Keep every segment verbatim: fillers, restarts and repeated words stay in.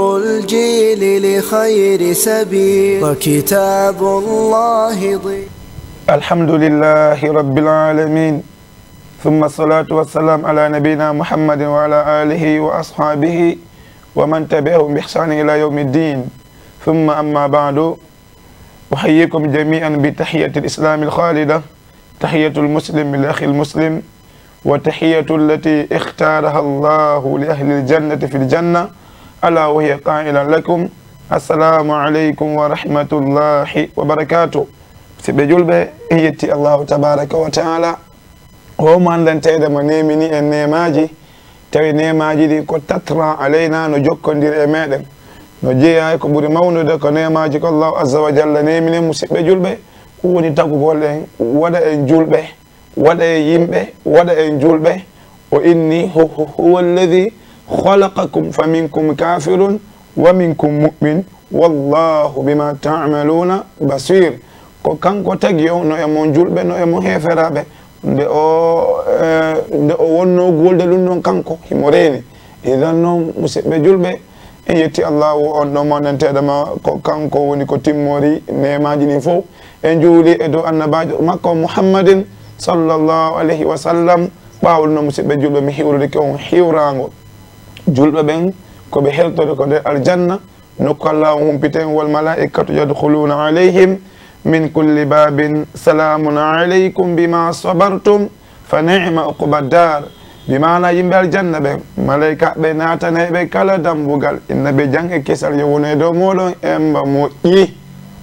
الجيل لخير سبيل، وكتاب الله ضياء. الحمد لله رب العالمين، ثم الصلاة والسلام على نبينا محمد وعلى آله وأصحابه ومن تبعهم بإحسان إلى يوم الدين. ثم أما بعد، أحييكم جميعا بتحية الإسلام الخالدة، تحية المسلم لأخي المسلم، وتحية التي اختارها الله لأهل الجنة في الجنة، ألا وهي قائلا لكم: السلام عليكم ورحمة الله وبركاته. Musidɓe julɓe, en yetti Allahu tabaraka wa taala, o mo anndanteede mo neemini en neemaaji, tawi neemaaji ɗi ko tatra alayna, no jokkondiri e meɗen, no jeyaa e ko ɓuri mawnude ko neemaaji ko Allahu azza wa jalla neemini en. Musidɓe julɓe, ko woni tagugol en, waɗa en julɓe, waɗa en yimɓe, waɗa en julɓe. O inni, hu-, hu-, huwa alladhi khalaqakum faminkum kafirun wa minkum mu'min, wallahu bima ta'maluna basir. Ko kanko tagi on, no e mon julɓe, no e mon heeferaaɓe. Nde o, eh, nde o wonnoo guulde ɗum ɗon kanko, himo reeni. Idan noon, musidɓe julɓe, en yetti Allahu on ɗo mawninteeɗo ma, ko kanko woni ko timmori neemaaji ɗin fof. En juuli e dow annabaajo makko Muhammadin sallallahu alayhi wa sallam. Ɓaawo ɗum noon, musidɓe julɓe, mi hiwrorike on hiwraango. Julɓe ɓen, ko ɓe heltoto ko nder aljanna, nokku Allahu humpiten, "Wal malaa'ikatu yadkhuluuna alayhim min kulli baabin, salaamun alaykum bima sabartum, fa ni'ma uqba daar." Bi maana yimɓe aljanna ɓen, malaa'ikaaɓe naatanay ɓe kala dambugal, inna ɓe jam e kisal yo wonu e dow mooɗon, emba moƴƴi,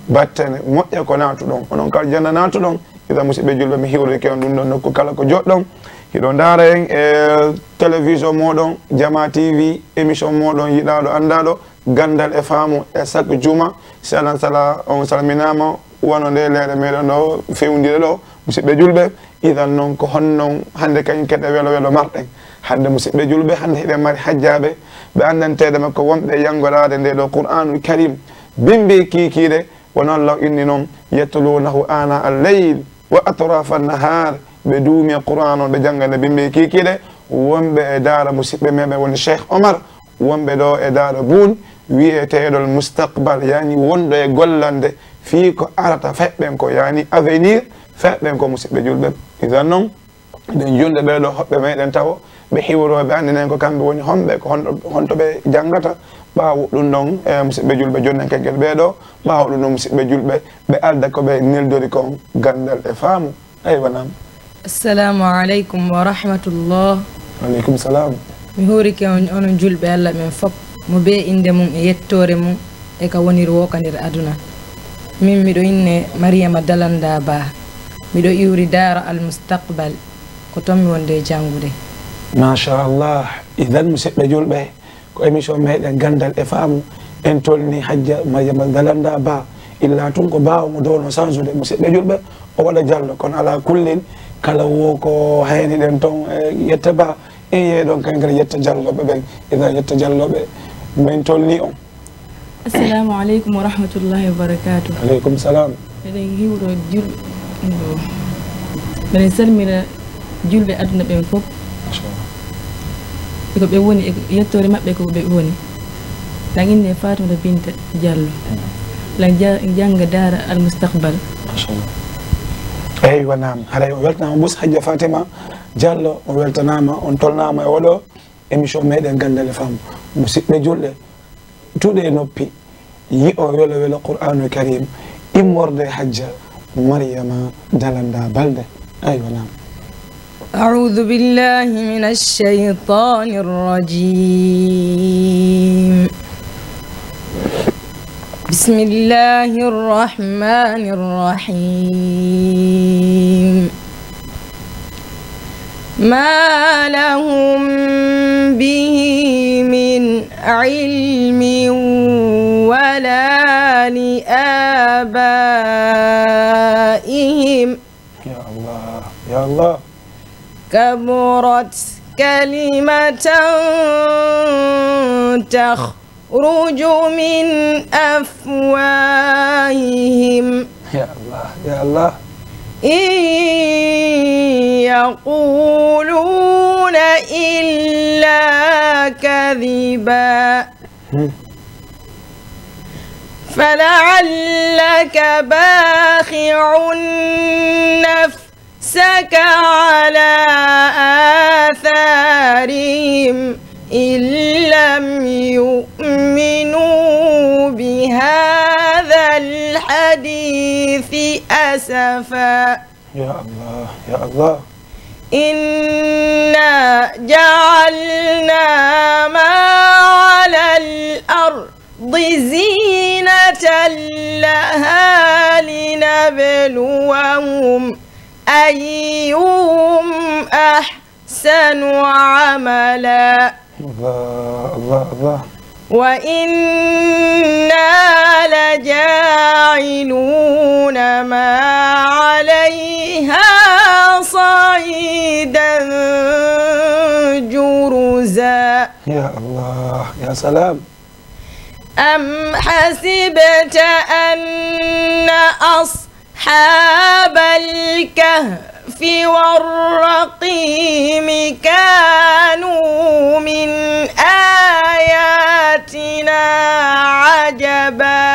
battane moƴƴa ko naatuɗon. Onon ko aljanna naatuɗon, Idan, musidɓe julɓe, mi hiwrike on ɗum ɗon nokku kala ko joɗɗon. Hiɗo ndaara en e télévision mooɗon, Jama T V, émission mooɗon yiɗaaɗo, anndaaɗo, Ganndal e Faamu, e chaque juma. Si Alan Sala, on salminaama, wano nde leere meɗen ɗo fewndire ɗo, musidɓe julɓe. Idan noon, ko honno hannde kañum kadi welo welo marɗen? Hannde, musidɓe julɓe, hannde hiɗen mari hajjaaɓe, ɓe anndanteeɓe makko wonɓe yanngoraade nde ɗo Qur'aanul Karim, bimbi kiikiiɗe, Wano Allah inni noon, "Yatluunahu aanaa al-layl wa atraafa an-nahaar." Ɓe duumi e Qur'aan on, ɓe jannga nde bimbi kiikiiɗe. Wonɓe e daara musidɓe meɗen woni Cheikh Omar, wonɓe ɗo e daara Buun, wi'eteeɗo Mustaqbal, yaani wonɗo e gollande fii ko arata feɓɓen ko, yaani avenir feɓɓen ko, musidɓe julɓe. Idan noon, Eɗen juulde ɓee ɗoo hoɓɓe meɗen tawo, ɓe hiwroo, ɓe anndinen ko kamɓe woni homɓe, ko honɗo, honto ɓe janngata. Ɓaawo ɗum ɗon, e, musidɓe juulɓe, jonnen keggel ɓee ɗoo. Ɓaawo ɗum ɗon, musidɓe juulɓe, ɓe alda ko ɓe neldori kon, ganndal e faamu. Aywa, naam. Assalamu aleykum wa rahmatullah. Aleykum salaam. Mi huurike on, onon juulɓe Allah ɓen fof, mo bee innde mum e yettoore mum e ka woniri woo ka nder aduna. Min miɗo inne Mariyama Dalanda Ba. Miɗo iwri Daara Al Mustaqbal. Ko toon mi wonde e janngude. Machallah. Idan, musidɓe juulɓe, ko émission meɗen Ganndal e Faamu. En tolni Hajja Mariyama Dalanda Ba. Illa tun ko Ba omo downo sansude, musidɓe juulɓe, o waɗa Jallo. Kono alaa kullin, kala wo ko hayni ɗen toon, e, yetta Ba, en yehi ɗon kankadi yetta Jallooɓe ɓen. Idan, yetta Jallooɓe, min tolni on. Assalamu aleykum wa rahmatullahi wa barakatuh. Aleykum salaam. Miɗen hiwro jul-, miɗen salmina juulɓe aduna ɓen fof. Machallah. E ko ɓe woni, e yettoore maɓɓe ko ɓe woni. Lan inne Fatumata Binta Jallo. Lan ja-, jannga Daara Al Mustaqbal. Machallah. Eywa, naam. Haray o weltanaama bus Hajja Fatima Jallo, o weltanaama, on tolnaama e oɗo émission meɗen Ganndal e Faamu. Musidɓe juulɓe, tuɗe noppi, yi'o welo welo Qur'aanul Kariim, immorde Hajja Mariyama Dalanda Balde. Aywa, naam. أعوذ بالله من الشيطان الرجيم. بسم الله الرحمن الرحيم. ما لهم به من علم ولا لآبائهم. Ya Allah, ya Allah. كبرت كلمة تخرج من أفواههم. Ya Allah, ya Allah. إن يقولون إلا كذبا. Hmm. فلعلك باخع نفسك على آثارهم إن لم يؤمنوا بهذا الحديث أسفا. يا الله، يا الله. إنا جعلنا ما على الأرض زينة لها لنبلوهم أيهم أحسن عملا. الله، الله، الله. وإنا لجاعلون ما عليها صعيدا جرزا. يا الله، يا سلام. أم حسبت أن أصحاب الكهف والرقيم كانوا من آياتنا عجبا.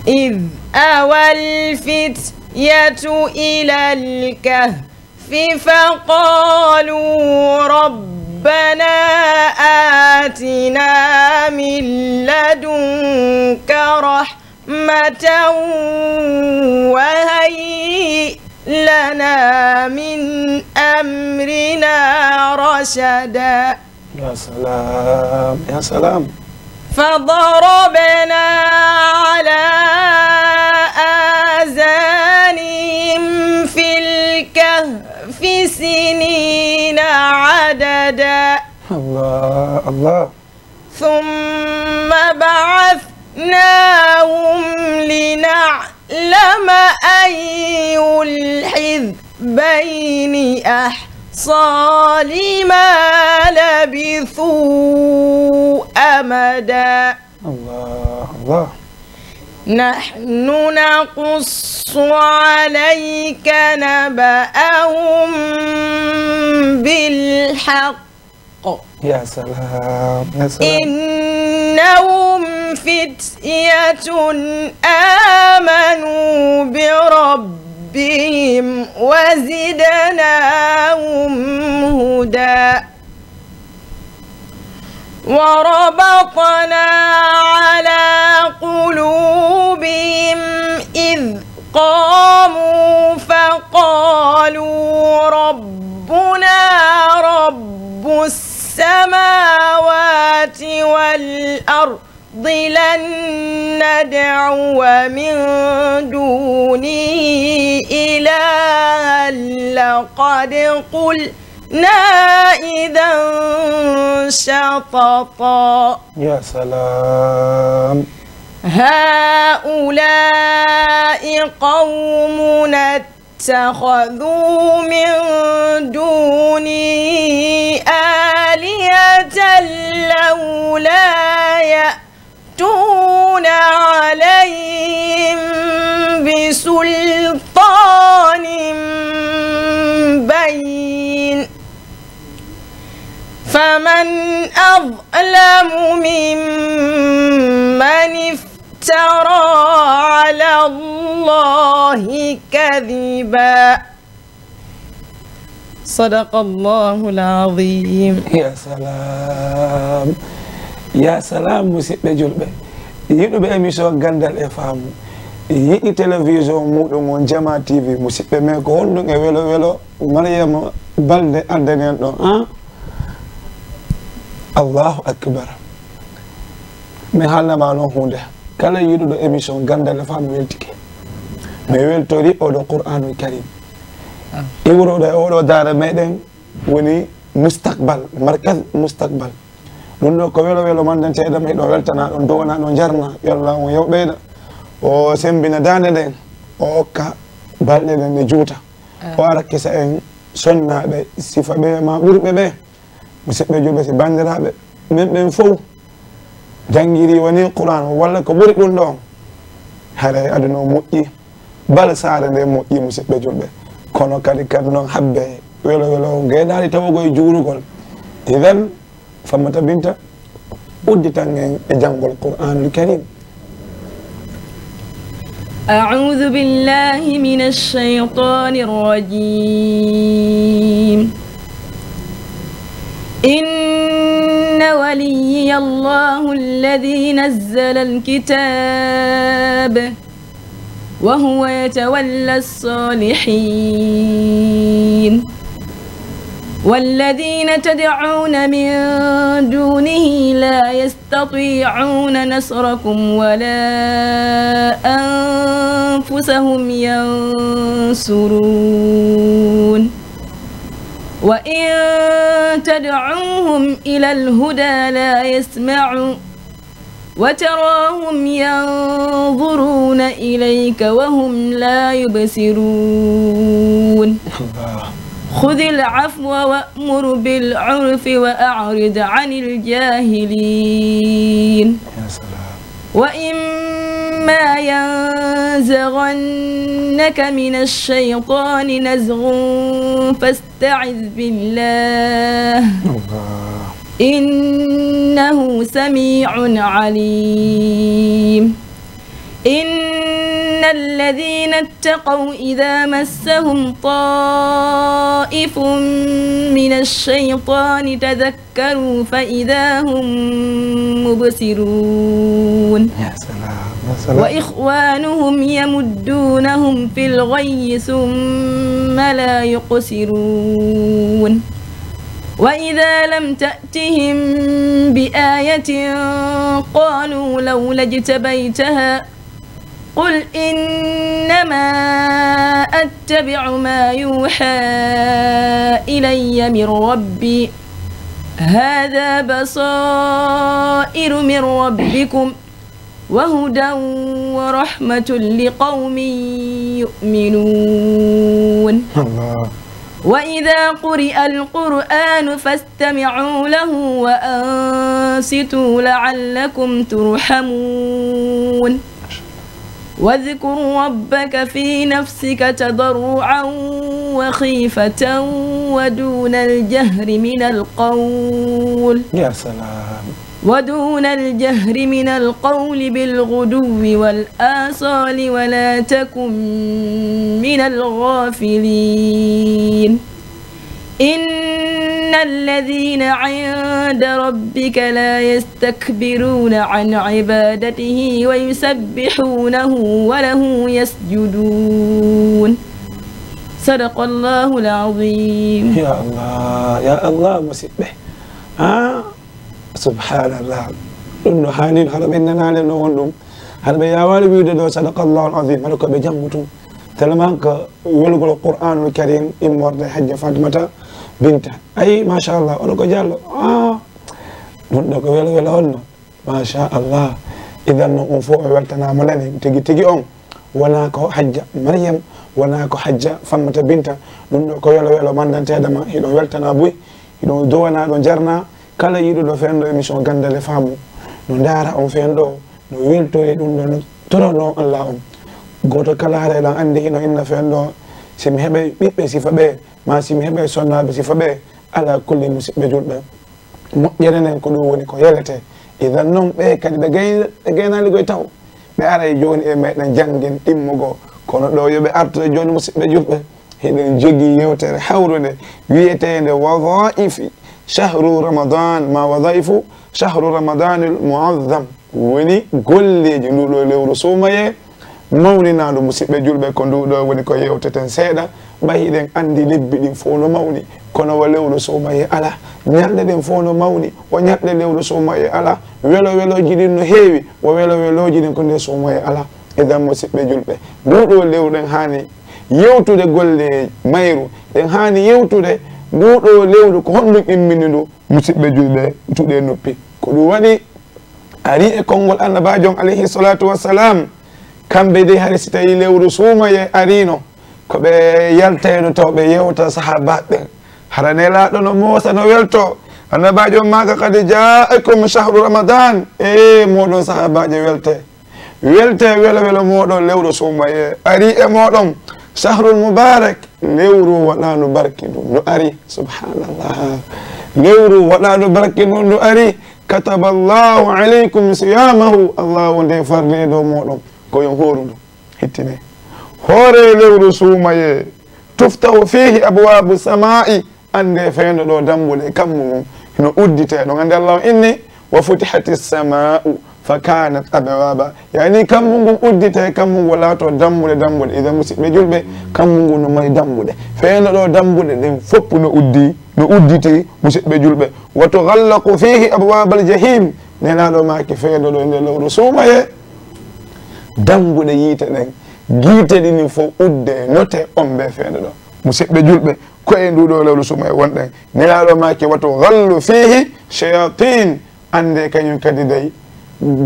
إذ أوى الفتية إلى الكهف فقالوا ربنا آتنا من لدنك رحمة وهيئ لنا من أمرنا رشدا. يا سلام، يا سلام. فضربنا على آذانهم في الكهف سنين عددا. الله، الله. ثم بعثناهم لنعلم أي الحزبين أحصى لما لبثوا أمدا. الله، الله. نحن نقص عليك نبأهم بالحق. يا سلام، يا سلام. إنهم فتية آمنوا بربهم وزدناهم هدى. وربطنا على قلوبهم إذ قاموا فقالوا ربنا رب السماوات والأرض لن ندعو من دونه إلها لقد قلنا إذا شططا. يا سلام. هؤلاء قومنا اتخذوا من دونه آلهة لولا يأتون عليهم بسلطان بين فمن أظلم ممن افترى على الله كذبا. صدق الله العظيم. Ya salaam. Ya salaam, musidɓe julɓe. Yiɗuɓe émission Ganndal e Faamu. Yiɗi télévision muɗum on Jama T V, musidɓe men ko honɗum e welo welo Mariama Balde addani en ɗon, ah? Allahu akbar. Mi haalnama noon huunde. Kala yiɗuɗo émission Ganndal e Faamu weltike. Mi weltori oɗo Qur'aanul Karim. Iwruɗo e oɗo daara meɗen woni Mustakbal, Markaz Mustakbal. Ɗum ɗo ko welo welo mandante e ɗam, hiɗo weltana ɗon, duwana ɗon, jarna. Yo Allah on yew ɓeyda. O sembina daande nden, o okka balɗe ɗen ɗe juuta. O ara kisa en sonnaaɓe, sifa ɓe ma ɓurɓe ɓe. Musidɓe julɓe, si banndiraaɓe men ɓen fow janngiri woni Qur'aan walla ko ɓuri ɗum ɗon, haray aduna o moƴƴi, bal saare nde moƴƴi, musidɓe julɓe. Kono kadi, kadi noon habbe welo welo ngeeɗaali tawogo e juurugol. Idan, Fammata Binta, udditan en e janngol Qur'aanul Kariim. أعوذ بالله من الشيطان الرجيم. إن وليي الله الذي نزل الكتاب وهو يتولى الصالحين والذين تدعون من دونه لا يستطيعون نصركم ولا أنفسهم ينصرون وإن تدعوهم إلى الهدى لا يسمعوا وتراهم ينظرون إليك وهم لا يبصرون خذ العفو وأمر بالعرف وأعرض عن الجاهلين وإما ينزغنك من الشيطان نزغ فاستعذ بالله إنه سميع عليم إن الذين اتقوا إذا مسهم طائف من الشيطان تذكروا فإذا هم مبصرون يا سلام يا سلام وإخوانهم يمدونهم في الغي ثم لا يقصرون وإذا لم تأتهم بآية قالوا لولا اجتبيتها قل إنما أتبع ما يوحى إلي من ربي هذا بصائر من ربكم وهدى ورحمة لقوم يؤمنون الله وإذا قرئ القرآن فاستمعوا له وأنصتوا لعلكم ترحمون واذكر ربك في نفسك تضرعا وخيفة ودون الجهر من القول يا سلام ودون الجهر من القول بالغدو والآصال ولا تكن من الغافلين إن الذين عند ربك لا يستكبرون عن عبادته ويسبحونه وله يسجدون صدق الله العظيم يا الله يا الله musidɓe ha subhanallah ɗum no hanin haɗa ɓe nanale no won ɗum haɗa ɓe yawali wiwde ɗo sadaqallahu alazim haɗa ko ɓe jammu tun tellement que welgol qur'anul karim immorde hajja fatmata binta ayi machallah oɗo ko jallo a ɗum ɗo ko welo welo honno machallah idan noon on fof o weltanama nani tigi tigi on wona ko hajja mariam wona ko hajja fammata binta ɗum ɗo ko welo welo mandantedema hiɗon weltana buy hiɗon duwana ɗo jarna kala yiɗuɗo fendo émission gandale faamu no ndaara on fendo no weltori ɗum ɗo no torono allah on goto kala haɗa eɗan andi hino inna fendo simi heɓe ɓiɓɓe sifa ɓe ma simi heɓe sonnaɓe sifa ɓe ala kulli musiɓɓe julɓe moƴƴere nden ko ɗum woni ko yelete idan noon ɓe kadi ɓe gay- ɓe gaynali koye taw ɓe aray joni e meɗen jangin ɗimmugo kono ɗo yoɓe artoe joni musiɓɓe julɓe hiɗen jogi yewtere hawrude wiyetende wadaifi shahru ramadan ma wadaifu shahru ramadanil muazzam woni golleji nduɗo lewru sumaye mawninaɗo musiɓɓe julɓe ko nduɗo woni ko yewteten seeɗa ɓay hiɗen andi lebbi ɗin fof no mawni kono wo lewru sumaye ala ñalɗe ɗen fof no mawni wo ñalɗe lewru sumaye ala welo weloji ɗin no heewi wo welo weloji ɗin ko nde sumaye ala idan musiɓɓe julɓe nduɗo lewru ɗen hani yewtude golle mayru ɗen hani yewtude nduɗo lewru ko honɗum immini ndu musiɓɓe julɓe tuɗe noppi ko ɗum waɗi ari e konngol annabajo on alayhi salatu wassalam kamɓe dey hari si tawi lewru suumaye arino ko ɓe yaltayno taw ɓe yewta sahabaɓe ɓen hara nelaɗo no moosa no welto annabajo on maaka qad jaakum shahru ramadan e moɗon sahabaje welte welte welo welo moɗon lewru suumaye ari e moɗon shahrul mubarak lewru waɗanu barki ndu ndu ari subhanallah lewru waɗanu barki ndu ndu ari كتب الله عليكم صيامه, Allahu nde farli e dow mooɗon ko yo on hooru ndu. Hittine. Hoore lewru suumayee. تفتح فيه أبواب السماء, annde fewndo ɗo dambuɗe kammu ngun no uddite ɗon. Annde Allahu inni, وفتحت السماء فكانت أبوابا, yani kammu ngun uddite, kammu ngun laato dambuɗe, dambuɗe. Idan, musiɓɓe julɓe, kammu ngun no mari dambuɗe. Fewndo ɗo dambuɗe ɗen fof no uddi, no udditi, musiɓɓe julɓe. وتغلق فيه أبواب الجحيم, Nelaaɗo maaki fewndo ɗo e nder lewru suumayee, dambuɗe yiite ɗen, giite ɗin fof udde, note, ombe fewndo ɗo. Musiɓɓe julɓe, ko e ndu ɗo lewru suumayee wonɗen. Nelaaɗo maaki, وتغل فيه الشياطين, annde kañum kadi dey,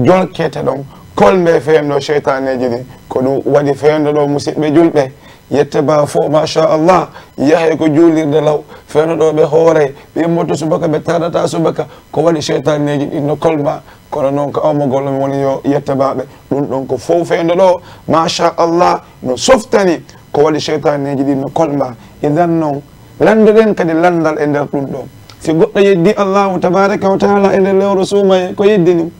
jolkete ɗon, kolbe fewndo seytaneeji ɗin. Ko ɗum waɗi fewndo ɗo, musiɓɓe julɓe, yette ba fof, machallah, yahay ko juulirde law, fewndo ɗo ɓe hoore, ɓe immoto subaka, ɓe tardata subaka, ko waɗi seytaneeji ɗin no kolba. Kono noon, ko awmagol mi woni yo yette baaɓe. Ɗum ɗon ko fof fewndo ɗo, machallah, no softani, ko waɗi seytaneeji ɗin no kolba. Idan noon, lanndoɗen kadi lanndal e nder ɗum ɗo. Si goɗɗo yeddi Allahu tabaraka wa taala e nder lewru suumayee, ko yeddini mo?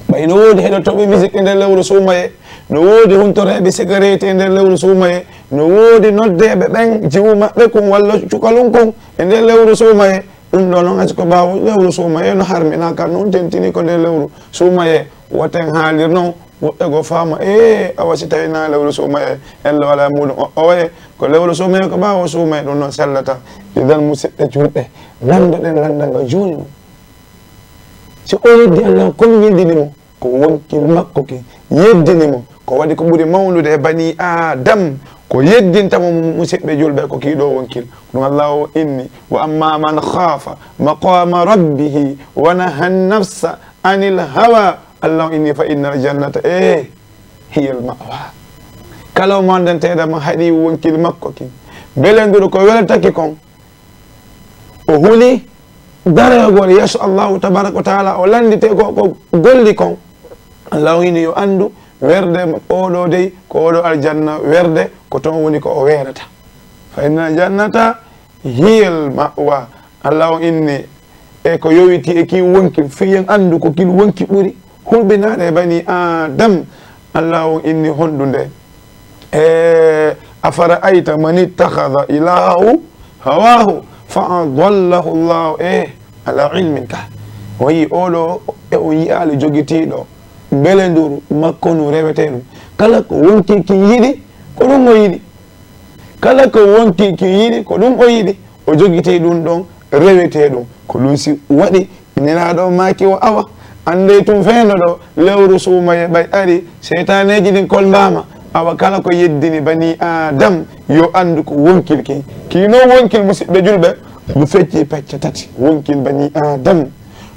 Ɓay no woodi heɗotooɓe musique e nder lewru suumayee, no woodi huntoreeɓe sigareeti e nder lewru suumayee, no woodi noddeeɓe ɓen jiwu maɓɓe kun walla cukalun kun e nder lewru suumayee. Ɗum ɗo noon, hay si ko ɓaawo lewru suumayee no harmi, na kan noon tentini ko nder lewru suumayee. Woten haalir noon, woɓɓe go faama, ee, awa si tawi na lewru suumayee, en lo alaa muɗum, o, oye, ko lewru suumayee, ko ɓaawo suumayee ɗum noon sellata. Idan, musiɓɓe julɓe, lanndoɗen lanndal ngal jooni noon. Si o yeddi Allah, ko mi yeddini mo? Ko wonkil makko ki yeddini mo. Ko waɗi ko ɓuri mawnude e bani Adam, ko yeddinta mo, mu-, musiɓɓe julɓe, ko kii ɗo wonkil. Ɗum Allah o inni, وأما من خاف مقام ربه ونهى النفس عن الهوى, Allah o inni, فإن الجنة, e, هي المأوى. Kala mo anndanteeɗo mo haɗi wonkil makko ki, mbelenduru ko weltaki kon, o huli daragol yeeso Allahu tabaraka wa taala, o lanndite ko, ko golli kon. Allah o inni yo anndu werde oɗo dey, ko oɗo aljanna werde, ko toon woni ko o weerata. فإن الجنة هي المأوى. Allah o inni e ko yowiti e kii wonkil, fii en anndu ko kil wonki ɓuri hulɓinaade e bani Adam. Allah o inni hondunde. E, أفرأيت من اتخذ إلهه هواه فأضله الله, e, على علم, ka. O yi oɗo, e o yi'aali jogitiiɗo mbelenduru makko ndu rewetee ɗum. Kala ko wonkil kin yiɗi, ko ɗum o yiɗi. Kala ko wonkil kin yiɗi, ko ɗum o yiɗi. O jogiti ɗum ɗon, rewetee ɗum. Ko ɗum si waɗi, Nelaaɗo maaki o awa. Anndee tun fewndo ɗo, lewru suumayee ɓay ari, seytaneeji ɗin kolbaama. Awa kala ko yeddini bani Adam, yo anndu ko wonkil kin. Kii no wonkil, musiɓɓe julɓe, no fecci pecce tati. Wonkil bani Adam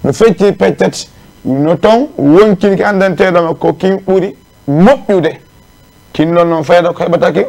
no fecci pecce tati. No ton wonkil ki anndanteeɗo ma ko kin ɓuri moƴƴude. Kin ɗon noon fayda ko heɓata ki,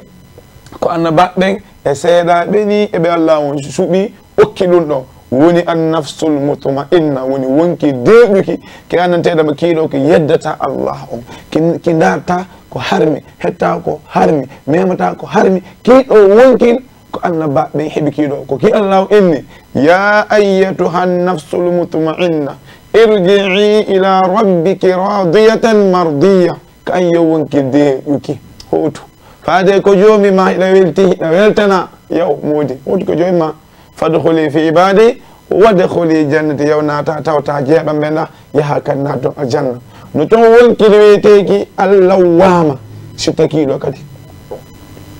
ko annabaaɓe ɓen e seeɗaaɓe ni e ɓe Allah on suɓi okki ɗum ɗon. Woni an-nafsul mutma'inna, woni wonkil deeƴuki, ki anndanteeɗo ma kii ɗo ki yeddata Allah on. Ki, ki ndaarta ko harmi, hetta ko harmi, memata ko harmi. Kii ɗo wonkil ko annabaaɓe ɓen heɓi kii ɗo. Ko kii Allah o inni, يا أيتها النفس المطمئنة ارجعي إلى ربك راضية مرضية. Ko an yo wonkil deeƴuki, hootu. Faade ko Joomi ma hiɗa welti, hiɗa weltana. Yaw, moodi, hootu ko Joomi ma. فادخلي في عبادي وادخلي جنتي. Yaw naata, tawta jeeɓa mbe na, yaha kan naaton aljanna. No ton wonkil wiyeteeki Al-Lawwaama, sitta kii ɗo kadi.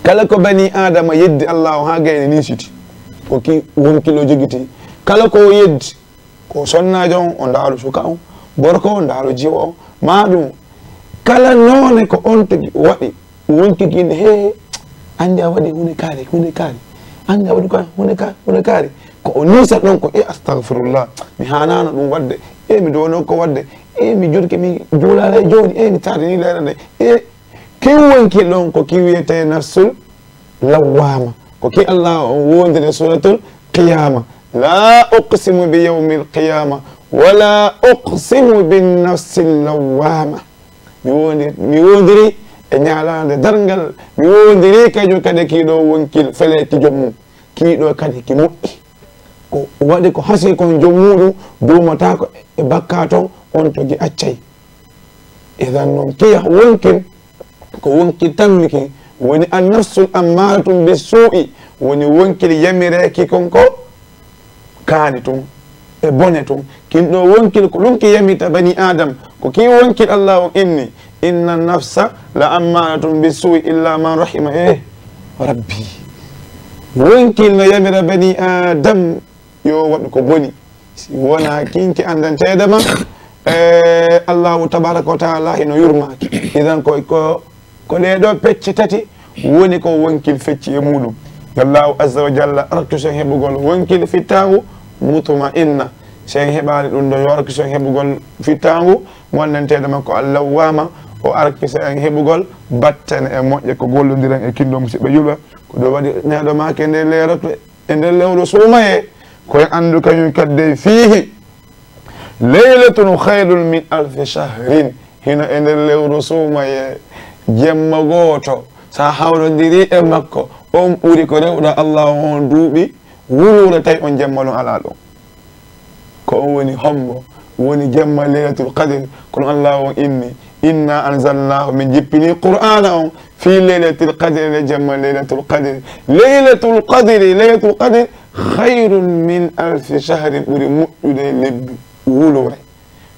Kala ko bani Aadama yeddi Allah o haa gayni ni siti. Ko kii wonkil o jogiti. Kala ko o yeddi, ko sonnaajo on, o ndaaru suka on, gorko o ndaaru jiwo on, maa ɗum kala noone ko on tigi waɗi, wonkii kii ne, he, he, anndi a waɗi huunde kaari, huunde kaari, anndi a waɗi ko huunde ka-, huunde kaari. Ko o niisa ɗon ko, e, astagfirullah, mi haanaano ɗum waɗde, e, mi doonoo ko waɗde, e, mi jurki, mi juulaali e jooni, e, mi tardini leere nde, e, kin wonkii ɗon ko ki wiyetee nafsul lawwaama. Ko ki Allah on wondiri e Suuratul Qiyaama. لا أقسم بيوم القيامة ولا أقسم بالنفس اللوامة. Mi wondi-, mi wondiri e ñaalaande darngal, mi wondiri kañum kadi kii ɗo wonkil feleeki joom mum, kii ɗo kadi ki moƴƴi. ko waɗi ko hasii kon joom muuɗum, duumataako e bakkaatu on, on togi accay. Idan non kiya wonkil, ko wonkil tammi kin, woni an nafsul ammaratum bissuu'i, woni wonkil yamireeki kon ko kaani tun, e bone tun. Kin ɗoo wonkil ko ɗun ki yamita bani Adam, ko ki wonkil Allah on inni, inna nafsa la ammaratum bissuu'i illa man rahima, eh, rabbi. Wonkil no yamira bani Adam yo waɗu ko boni. Si wonaa kinki anndanteede ma, e Allahu tabaraka wa taala hino yurmaaki. Idan ko, ko, ko ɗee ɗoo pecce tati woni ko wonkil fecci e muuɗum. Yo Allahu azza wa jalla arkisu en heɓugol wonkil fittaangu mutma'inna. Si en heɓaali ɗum ɗoo, yo arkisu en heɓugol fittaangu mo anndanteede makko Al-Lawwama, o arkisa en heɓugol battane e moƴƴe ko gollondiren e kinɗo, musiɓɓe julɓe. Ko ɗum waɗi neɗɗo maake nde leeroto e nder lewru suumayee, ko en anndu kañum kadi dey fiihi laylatun khayrun min alfi shahrin. Hino e nder lewru suumayee, jemma gooto, sa hawrondiri e makko, on ɓuri ko rewɗa Allah on duuɓi wuluure, tawi on jemma ɗon alaa ɗon. Ko on woni hombo woni jemma Laylatul Qadr? Kono Allah on inni, "Inna anzalnahu", min jippini Qur'aana on, "fi laylatil qadri", e jemma Laylatul Qadr. Laylatul Qadri, Laylatul Qadri khayrun min alfi shahrin, ɓuri moƴƴude lebbi wuluure.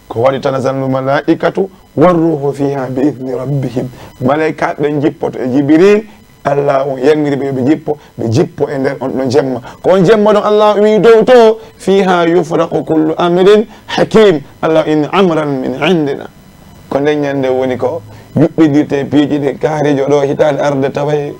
Ko waɗi, "Tanazzalul malaikatu warruhu fiha bi idni rabbihim." Malaykaaɓe ɓen jippoto e Jibril, Allah on yamiri ɓe yo ɓe jippo, ɓe jippo e nder on ɗon jemma. Ko on jemma ɗon Allah wi'i dow to, "Fiha yufraqu kullu amrin hakim." Allah inni, "Amran min indina." Ko nden ñande woni ko yuɓɓidirte piiji ɗin. Kaariijo ɗoo hitaande arde taway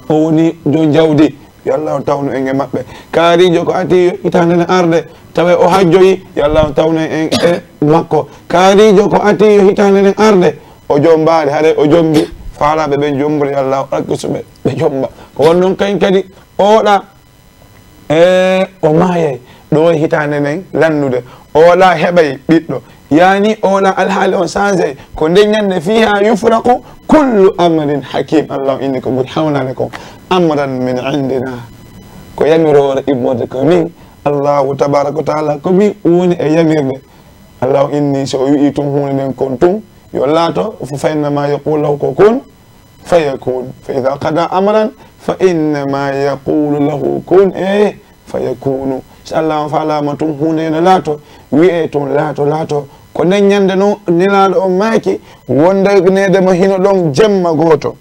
o woni jo jawdi, yo Allah on tawnu en e maɓɓe. Kaariijo ko ati hitaande nden arde, tawa o hajjoyi, yo Allah on tawnu en e makko. Kaariijo ko ati yo hitaande nden arde, o jombaali, haray o jombi, faalaaɓe ɓen jombori, yo Allah on arkisu ɓe, ɓe jomba. Ko won non kañ kadi, oɗa, e, o maayay, ɗoo e hitaande nden lannude, oɗa heɓay ɓiɗɗo. Yaani, oɗa alhaali on changé, ko nden ñande, "Fiha yufraqu kullu amrin hakim." Allah inni ko ɓuri hawnaade kon, "Amran min indina." Ko yamiroore immorde ko min, Allahu tabaraka wa taala, ko min woni e yamirde. Allah inni, so o wi'i tun huunde nden kon tun, yo laato, fa innama yaqulu lahu ko kun fayakun. Fa idha qada amran, fa innama yaqulu lahu kun, eh, fayakunu. So Allah on faalaama tun huunde ene laato, wi'e tun laato, laato. Ko nden ñande non Nelaaɗo on maaki, wondaneede mo hino ɗon jemma gooto.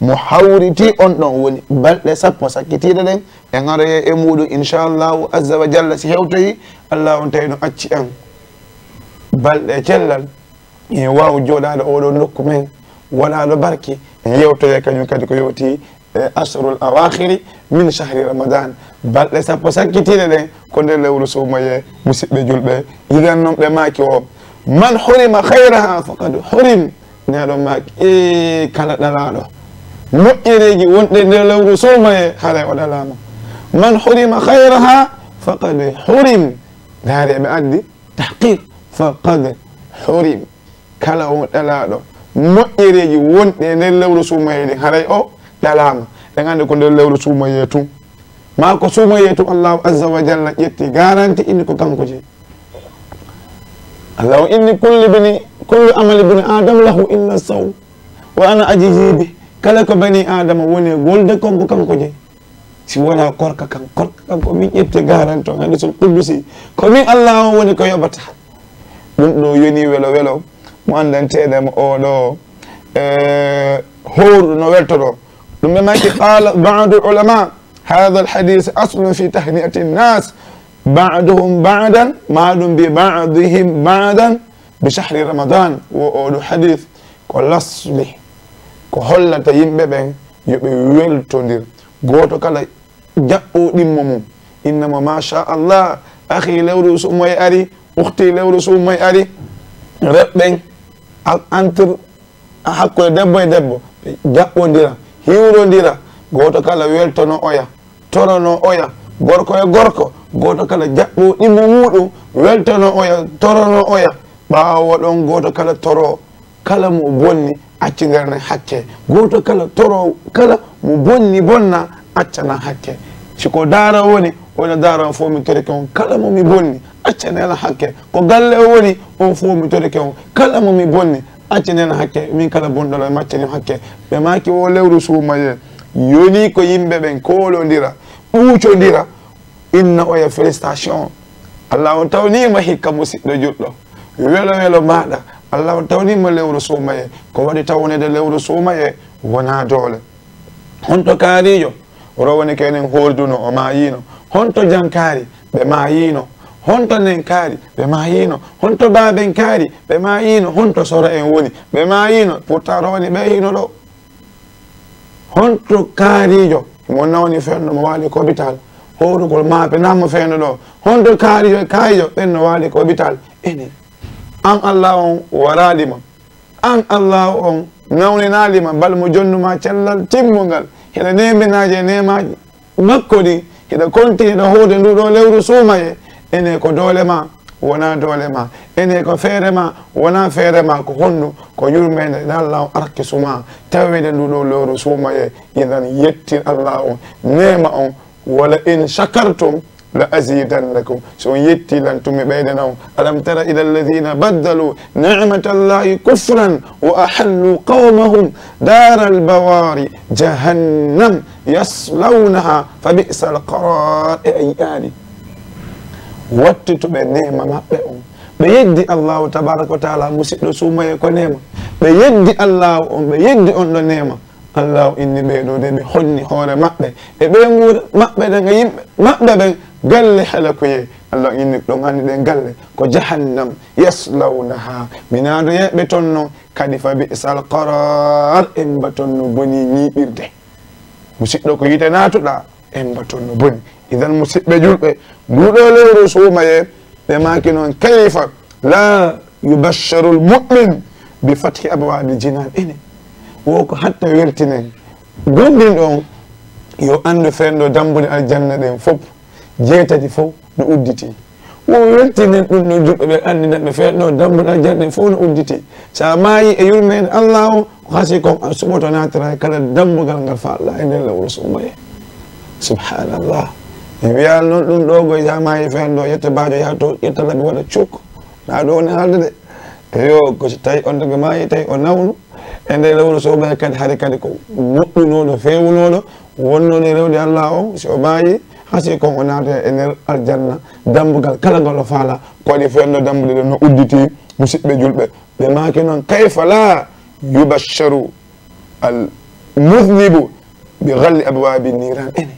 Mo hawriti on ɗon woni balɗe sappo sakkitiiɗe ɗen, en aroyay e muuɗum, inchallahu azza wa jalla, si hewtoyi, Allah on tawi no acci en balɗe cellal. En waawu jooɗaade oo ɗoo nokku men waɗaaɗo barki, en yewtoyay kañum kadi ko yowti e asrul awaakhiri min shahri Ramadan. Balɗe sappo sakkitiiɗe ɗen ko nder lewru suumayee, musiɓɓe julɓe. Idan non ɓe maaki o, "Man hurima khayraha faqad hurim." Neɗɗo maaki, "Ee, kala ɗalaaɗo moƴƴereeji wonɗe nder lewru suumayee, haray o ɗalaama." "Man hurima khayraha faqad hurim." Ndaari, eɓe addi tahqiq, faqad hurim. Kala on ɗalaaɗo moƴƴereeji wonɗi e nder lewru suumayee ɗin, haray o ɗalaama. En anndi ko nder lewru suumayee tun, maa ko suumayee tun, Allahu azza wa jalla ƴetti garanti, inni ko kanko jeyi. Allahu inni, "Kullu bani, kullu amali bani Adam lahu illa sawm, wa ana ajzi bih." Kala ko bani Adama woni e golde kon, ko kanko jeyi. Si wonaa korka kan, korka kan ko min ƴetti garanti on, hadiisul qudsi. Ko min Allah on woni ko yoɓata. Ɗum ɗoo yoni welo welo mo anndanteeɗo mo oo ɗoo, e, howruɗo no weltoroo. Ɗum ɓe maaki, qala ba'du ulama, hadha al-hadith aslun fi tahni'ati an-nas, ba'duhum ba'dan, ma ɗum bi ba'dihim ba'dan bi shahri Ramadan. Wo oo ɗoo hadith ko lasli, ko hollata yimɓe ɓen yo ɓe weltondir. Gooto kala jaɓɓo ɗimmo mum. Innama, masha Allah, akhi, lewru suumayee ari, ukhti, lewru suumayee ari. Rewɓe ɓen, a-, entre, hakkunde debbo e debbo, ɓe jaɓɓondira, hiwrondira, gooto kala weltono oya, torono oya, gorko e gorko, gooto kala jaɓɓo ɗimmo muuɗum, weltono oya, torono oya. Ɓaawo ɗon, gooto kala toro kala mo bonni, acci nder nen hakke. Gooto kala toro kala mo bonni, bonna, acca nan hakke. Si ko daara woni, wona daara on fof mi torike on. Kala mo mi bonni, acca nela hakke. Ko galle o woni, on fof mi torike on. Kala mo mi bonni, acca nela hakke. Min kala bonɗo mi accani hakke. Ɓe maaki o lewru suumaye, yoni ko yimɓe ɓen koolondira, ɓuucondira, inna oya félicitation. Allah on tawniima hikka musidɗo juɗɗo. Welo welo maɗa. Allah on tawniima lewru suumaye. Ko waɗi tawnede lewru suumaye wona doole. Honto kaarijo? Rowani ko enen hoorduno, o maayino. Honto jankaari? Ɓe maayino. Honto nenkaari? Ɓe maayino. Honto baabenkaari? Ɓe maayino. Honto soro en woni? Ɓe maayino. Pourtant rowani ɓe hino ɗo. Honto kaarijo mo nawni fenno mo waali ko hôpital? Hoorugol maape nammo fenno ɗo. Honto kaarijo e kaayijo ɓen no waali ko hôpital? Ene. An Allah on waraali ma. An Allaahu on nawninaali ma, bal mo jonnuma cellal timmungal, hiɗa neeminaaje e neemaaji makko ɗin, hiɗa kontini ɗo hoode ndu ɗo lewru suumaye. Ene ko doole ma, wona doole ma. Ene ko feere ma, wona feere ma. Ko honɗum? Ko yurmeende nde Allaahu arkisuma, taweede ndu ɗo lewru suumaye. Idan yettir Allaahu on, neema on, wala in shakartum la azidannakum. So on yetti lan, tun mi ɓeydana on. Alam tara ila alladhina baddalu ni'matallahi kufran wa ahallu qawmahum daral bawari jahannam yaslawnaha fa bi'sal qarar. E a yi'aali wattutuɓe neema maɓɓe on, ɓe yeddi Allahu tabaraka wa taala, musiɗɗo suumaye ko neema, ɓe yeddi Allahu on, ɓe yeddi on ɗo neema. Allahu inni ɓee ɗoo de ɓe honni hoore maɓɓe e ɓee nguura maɓɓe ɗen e yimɓe maɓɓe ɓen galle halakuyee. Allahu inni ɗon anndi ɗen galle ko jahannam, yaslawnaha, mi naadoyay ɓe ton non, kadi fa bi'sal qarar, emba ton no boni ñiiɓirde. Musiɗɗo ko yiite naatuɗaa, emba ton no boni. Idan musiɓɓe julɓe, ndu ɗoo lewru suumayee, ɓe maaki non, kayfa la yubashsharu al-mu'min bi fathi abwabil jinan. Ene, wo ko hatta weltinen gomɗinɗo on, yo anndu fenndo dambuɗe aljanna ɗen fof, jeetati fof no udditi. Wo weltinen ɗum ɗo julɓe ɓe, anndinan ɓe fenndo dambuɗe aljanna ɗen fof no udditi. So a maayi e yurmeende Allah o, ko hasi kon a suɓoto naatira e kala dambugal ngal fa Allah e nder lewru suumayee. Subhanallah. Mi wiyaali noon ɗum ɗo goy, so a maayi fenndo, yetta baajo, yaha to, yetta labbi, waɗa cuk. Ɗa ɗo woni haalde de. Eyo, ko si tawi on tigi maayi, tawi o nawnu. E nder lewru suumayee kadi, hari kadi ko moƴƴunooɗo, feewunooɗo, wonnooɗo e rewde Allah o, si o maayi, hasi kon o naata e nder aljanna, dambugal kala ngal o faala, ko waɗi fenndo dambuɗe ɗen no udditi, musiɓɓe julɓe. Ɓe maaki noon, kayfa la yubashsharu al mudhnibu bi ghalqi abwabi niran. Ene,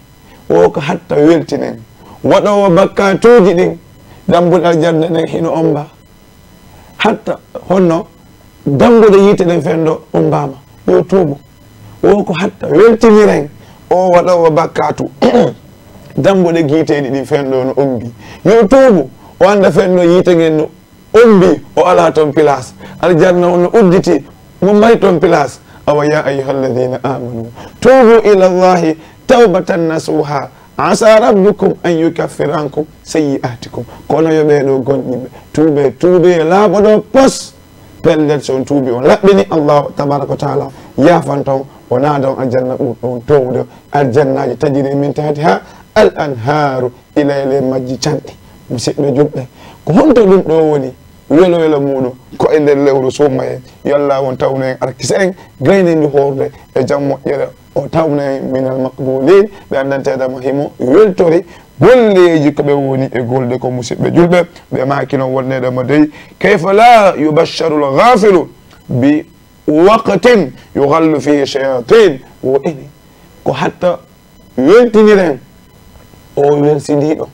wo ko hatta weltinen waɗoowo bakkatuuji ɗin, dambuɗe aljanna ɗen hino omba. Hatta honno dambuɗe yiite ɗen fenndo ombaama, yo tuubu. Wo ko hatta weltiniren o waɗoowo bakkatu dambuɗe giiteeɗi ɗin fenndo no ombi, yo tuubu, o annda fenndo yiite ngen no ombi, o alaa ton pilaas. Aljanna on no udditi, mo mari ton pilaas. Awa, ya ayyuhalladhina amanu, tubu ila Allahi tawbatan nasuha, asa rabbukum an yukaffira ankum sayyi'atikum. Kono yo ɓee ɗoo gomɗinɓe tuube, tuube laaɓoɗo pos. Pellet, so on tuubi, on laɓɓini, Allahu tabaraka wa taala yaafanta on, o naada on aljanna ɓurɗo on toowde, aljannaaji tajri min tahtiha al anharu, ilayli majji canɗi. Musiɓɓe julɓe, ko honto ɗum ɗo woni welo welo muɗum? Ko e nder lewru suumayee. Yo Allah on tawnu en, arkisa en, gayni ndu hoorde e jam moƴƴere, o tawna en minal maqbulin, ɓe anndanteeɗo mo himo weltori golleeji ko ɓe woni e golde ko. Musiɓɓe julɓe, ɓe maaki noon wonneede mo dey, kayfa la yubashsharu al-ghafilu bi waqtin yughallu fihi shayatin? Wo ene, ko hatta weltiniren o welsindiiɗo,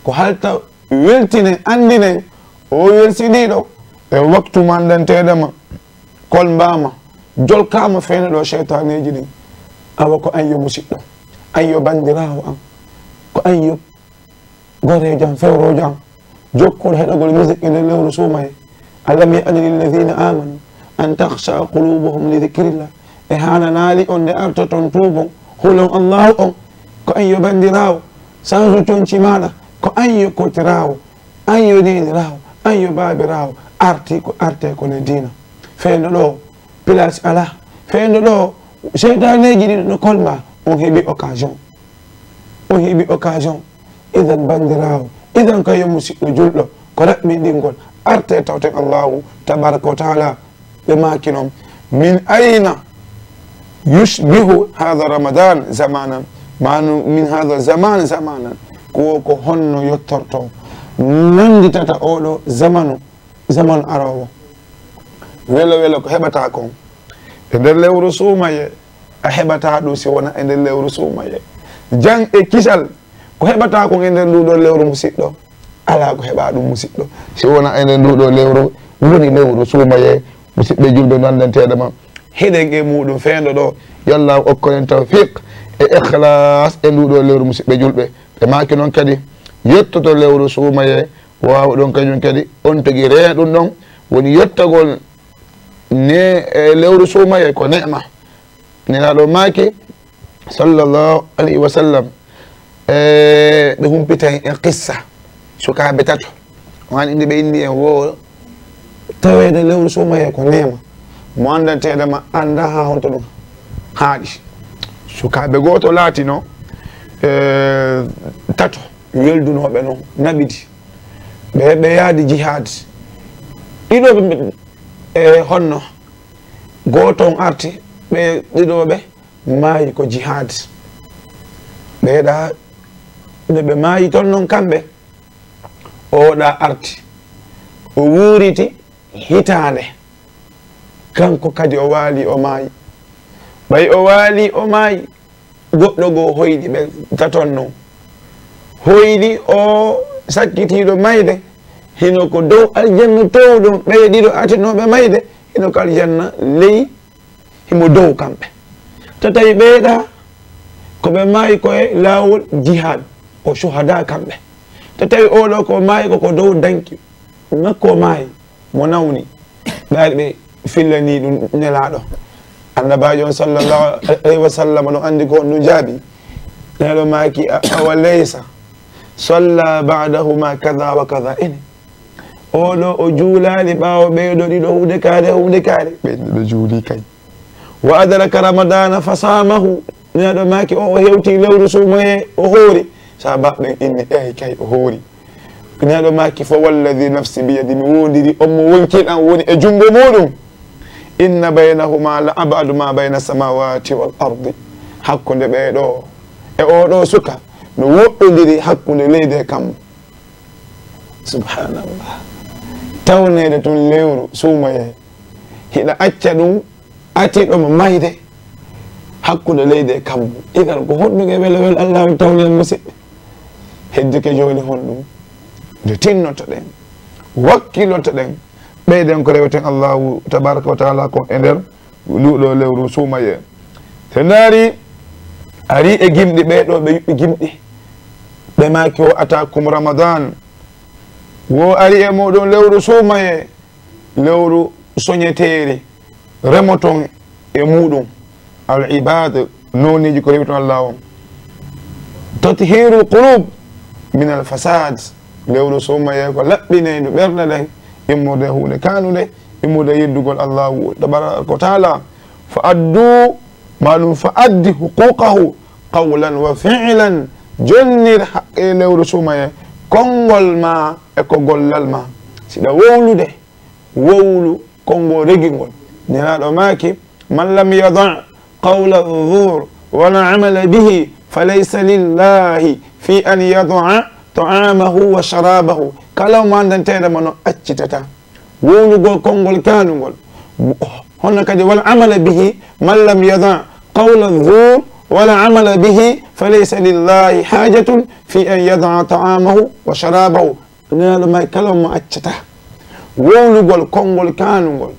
ko hatta weltinen, anndinen o welsindiiɗo e waktu ma anndanteeɗo ma, kolmbaama, jolkaama feyna ɗo seytaaneeji ɗin. Awa ko an yo musiɗɗo, an yo banndiraawo an, ko an yo goreejo am, fewroojo am, jokkol heɗogol musique e nder lewru suumayee. Alam ya'ni lilladhina amanu an takhsha'a qulubuhum li dhikrillah. E haananaali on nde artoton tuubon, hulon Allahu on? Ko an yo banndiraawo, sansu conci maaɗa, ko an yo kotiraawo, an yo neeniraawo, an yo baabiraawo, arti ko, arte ko ne diina. Feyndo ɗo, place alaa. Feyndo ɗo, seytaaneeji ɗin no kolma, on heɓi occasion. On heɓi occasion. Idan banndiraawo, idan kayo musiɗɗo julɗo, ko raɓɓinɗingol, arte tawten Allahu tabaraka wa taala. Ɓe maaki noon, min ayna yushbihu hada ramadan zamanan, manu min hada zaman zamanan, ko, ko honno yottorto, nannditata oɗo zamanu, zamanu aroowo. Welo welo ko heɓata kon e nder lewru suumaye, a heɓata ɗum si wona e nder lewru suumaye. Jang e kisal, ko heɓata kon e nder nduɗo lewru, musiɗɗo, alaa ko heɓa ɗum, musiɗɗo, si wona e nder nduɗo lewru, woni lewru suumaye. Musiɗɓe julɓe, nanndanteeɗo ma, heɗen e muɗum feendo ɗo, yo Allah okkoren tawfiq e ikhlas e nduɗo lewru, musiɗɓe julɓe. Ɓe maaki noon kadi, yettoto lewru suumaye, waawa ɗon kañum kadi, on tigi reena ɗum ɗon, woni yettagol ne, e lewru suumaye ko neema. Nelaaɗo maaki, sallallahu alayhi wa sallam, e ɓe humpita en qissa sukaaɓe tato, wani inde ɓe inni en wo taweede lewru suumaye ko neema, mo anndanteede ma annda haa honto ɗum haaɗi. Sukaaɓe gooto laatino, e, tato weldunooɓe noon, naɓidi. Ɓe, ɓe yaadi jihaad. Ɗiɗo ɓe, e, honno? Gooto on arti, ɓe ɗiɗo ɓe maayi ko jihaad. Ɓeeɗa, nde ɓe maayi toon noon kamɓe, oɗa arti. O wuuriti hitaande. Kanko kadi o waali, o maayi. Ɓay o waali, o maayi, goɗɗo goo hoyɗi ɓe taton non. Hoyɗi o sakkitiiɗo mayde, hino ko dow aljanna towɗon, ɓe ɗiɗo artinooɓe mayde, hino ko aljanna ley, himo dow kamɓe. Ta tawi ɓeeɗa, ko ɓe maayi ko e laawol jihaad, o shuhada kamɓe. Ta tawi oɗo ko maayi ko, ko dow danki makko maayi. Mo nawni, ɓe ari ɓe fillanii ɗum Nelaaɗo. Annabaajo on sallallahu alayhi wa sallam, oɗon anndi ko honɗum jaabi? Nelaaɗo maaki, "A-, awa laysa salla ba'dahuma kaza wa kaza?" Ene, oɗo o juulaali ɓaawo ɓeeɗo ɗiɗo huunde kaare, huunde kaare? Ɓe, ɓe juuli kay. "Wa adraka ramadana fa samahu." Nelaaɗo maaki, o, o hewti lewru suumaye, o hoori. Sahabaaɓe ɓen inni, "Eey kay, o hoori." Nelaaɗo maaki, "Fa walladhi nafsi biyadi, mi woondiri on mo wonkii am woni e junngo muuɗum, inna baynahuma la ab'adu ma bayna samawati wal ardi." Hakkunde ɓee ɗoo e oo ɗoo suka no woɗɗondiri hakkunde leydi e kammu. Subhanallah. Tawneede tun lewru suumaye, hiɗa acca ɗum atiiɗo mo mayde hakkunde leydi e kammu. Idan ko honɗum e welo welo Allah on tawne, musiɗɓe? Heddike jooni honɗum? Nde tinnoto ɗen, wakkiloto ɗen, ɓeyden ko reweten Allahu tabaraka wa taala kon e nder luuɗo lewru suumaye. Te ndaari, ari e gimɗi ɓee ɗoo ɓe yuɓɓi gimɗi. Ɓe maaki, "Wa atakum Ramadan." Wo ari e muɗum lewru suumaye, lewru soñeteeri, remoton e muɗum. Al ibad, nooniji ko rewiton Allah on. Tathirul qulub min al fasad. Lewru suumaye ko laɓɓineydu ɓerɗe ɗen, immorde huunde kaanunde, immorde yeddugol Allahu tabaraka wa taala. Fa addu, maɗum fa addi huquqahu qawlan wa fi'lan. Jonnir haqqe lewru suumaye, konngol ma e ko gollal ma. Siɗa wowlude, wowlu konngol regingol. Nelaaɗo maaki, "Man lam yada qawla zur wala amala bihi, fa laysa lillahi fi an yada ta'amahu wa sharabahu." Kala mo anndanteeɗo ma no accitata wowlugol konngol kaanungol. Hono kadi, "Wal amala bihi, man lam yada qawla zur wala amala bihi, fa laysa lillahi hajatun fi an yada ta'amahu wa sharabahu." Nelaaɗo maaki, kala mo accata wowlugol konngol kaanungol,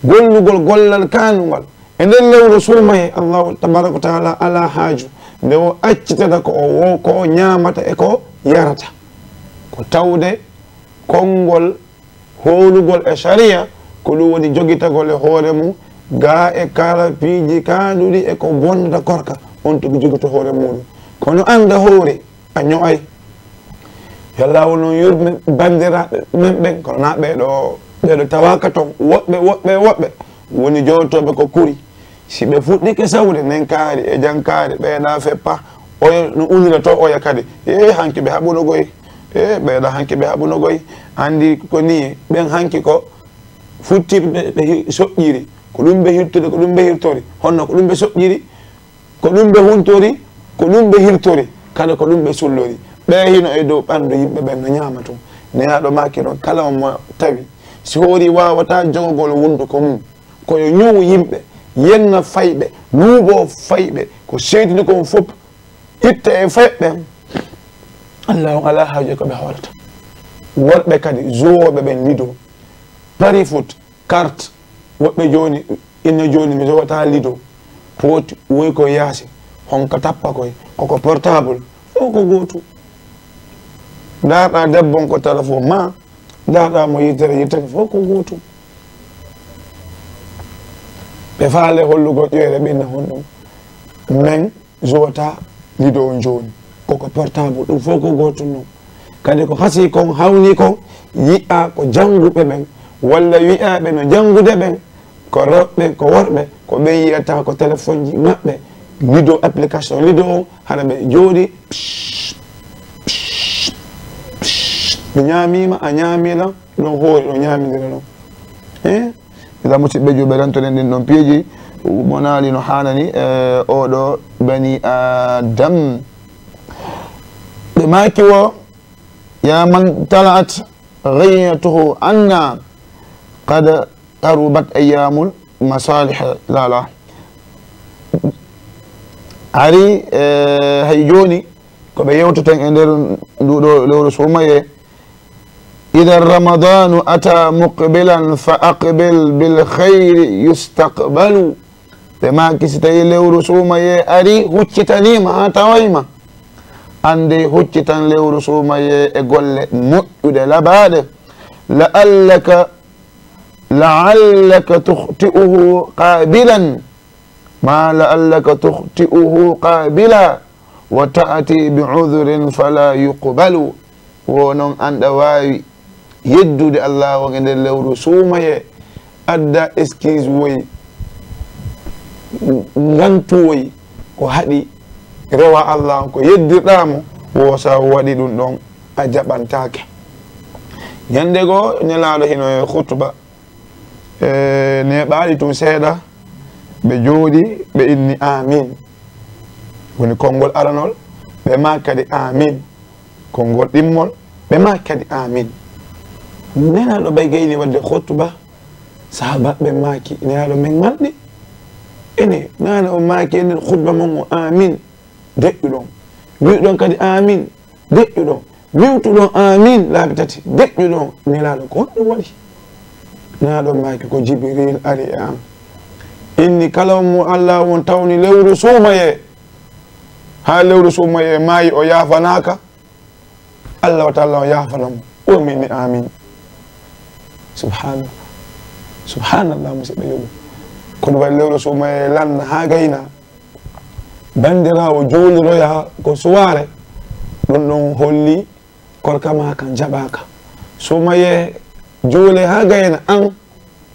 gollugol gollal kaanungol e nder lewru suumaye, Allahu tabaraka wa taala alaa haaju nde o accitata ko o wo-, ko o ñaamata e ko yarata. Ko tawde konngol howlugol e sariya, ko ɗum woni jogitagol e hoore mum, gaa e kala piiji kaanduɗi e ko bonnata korka, on tigi jogito hoore muɗum. Kono annda hoore, a ño'ay. Yo Allah won on yurme banndiraaɓe men ɓen, kono na ɓee ɗo, ɓee ɗo tawaaka ton, woɓɓe, woɓɓe, woɓɓe woni jooɗotooɓe ko kuri. Si ɓe fuɗɗike sawde nenkaari e jankaari, ɓeeɗa feppa, oya no unira to oya kadi. E hanki ɓe haɓuno goy. E ɓeeɗa hanki ɓe haɓuno goy. Anndi ko ni ɓen hanki ko futtirɓe ɓe hi-, soƴƴiri. Ko ɗum ɓe hirtori, ko ɗum ɓe hirtori. Honno ko ɗum ɓe soƴƴiri? Ko ɗum ɓe huntori, ko ɗum ɓe hirtori, kadi ko ɗum ɓe sullori. Ɓe hino e dow ɓandu yimɓe ɓen no ñaama tun. Nelaaɗo maaki non, kala on mo tawi si hoori waawataa jogogol wunduko mum, ko yo ñowu yimɓe, yenŋa fayɓe, luubo fayɓe, ko seedini kon fof, itta e fayɓe ɓen. Alla on alaa haaju e ko ɓe hoolata. Worɓe kadi, zuwooɓe ɓen lido, pari foot, carte, woɓɓe jooni, inna jooni mi jowataa lido, pooti, woy ko yaasi, honka tappa koy, koko portable, fof ko gootum. Ndaarɗaa debbo on ko téléphone maa, ndaarɗaa mo yitere yitere, fof ko gootum. Ɓe faale hollugol ƴeere ɓe inna honɗum. Men, jowataa lido on jooni. Koko portable, ɗum fof ko gootum non. Kadi ko hasii kon, hawni kon, yi'aa ko jannguɓe ɓen, walla wi'aaɓe no janngude ɓen, ko rewɓe, ko worɓe, ko ɓen yi'ata ko téléphone ji maɓɓe, lido, application lido on, hara ɓe jooɗi, psh, psh, psh, ɓe ñaamiima, a ñaamii lan, ɗon hoori, ɗon ñaamindira ɗon. Eh? Idan, musidɓe julɓe, rentoɗen ɗin ɗon piiji, monaali no haanani, e oɗo bani Adam. Ɓe maaki wo, ya man tala'at ghayyatuhu anna, qad qarubat ayyamul masalih lala. Hari, e, hay jooni, ko ɓe yewteten e nder nduɗo lewru suumaye, إذا رمضان أتى مقبلا فأقبل بالخير يستقبل. Ɓe maaki, si tawi lewru suumaye ari, huccitaniima haa tawayma, anndee huccitan lewru suumaye e golle moƴƴuɗe labaaɗe. لعلك، لعلك تخطئه قابلا، ما لعلك تخطئه قابلا، وتأتي بعذر فلا يقبل. Wo non an ɗa waawi yeddude Alla on e nder lewru suumaye, adda excuse woy, ngantu woy, ko haɗi rewa Alla on, ko yeddirɗaa mo, wo sa waɗi ɗum ɗon, a jaɓantaake. Ñande goo, Nelaaɗo hino e khutba, e neeɓaali tun seeɗa, ɓe jooɗi, ɓe inni, "Amin." Woni konngol aranol, ɓe maaki kadi, "Amin." Konngol ɗimmol, ɓe maaki kadi, "Amin." Nelaaɗo ɓay gayni waɗde khutba, sahaabaaɓe maaki, "Nelaaɗo, men manɗi. Ene, naane o maaki e nder khutba mon o, 'Amin.'" Deƴƴuɗon. Wi'uɗon kadi, "Amin." Deƴƴuɗon. Wi'utuɗon, "Amin," laabi tati. Deƴƴuɗon. Nelaaɗo, ko honɗum waɗi? Nelaaɗo maaki, "Ko Jibril ari e am. Inni kala mo Alla on tawni lewru suumaye, haa lewru suumaye maayi, o yaafanaaka. Alla wa Taala o yaafana mo." O min ni, "Amin." Subhanallah. Subhanallah, musidɓe julɓe. Kono waɗi lewru suumaye lanna haa gayna. Banndiraawo juuliroya ko suwaare, ɗum ɗon holli korka maa kan jaɓaaka. Suumaye juule haa gayna an,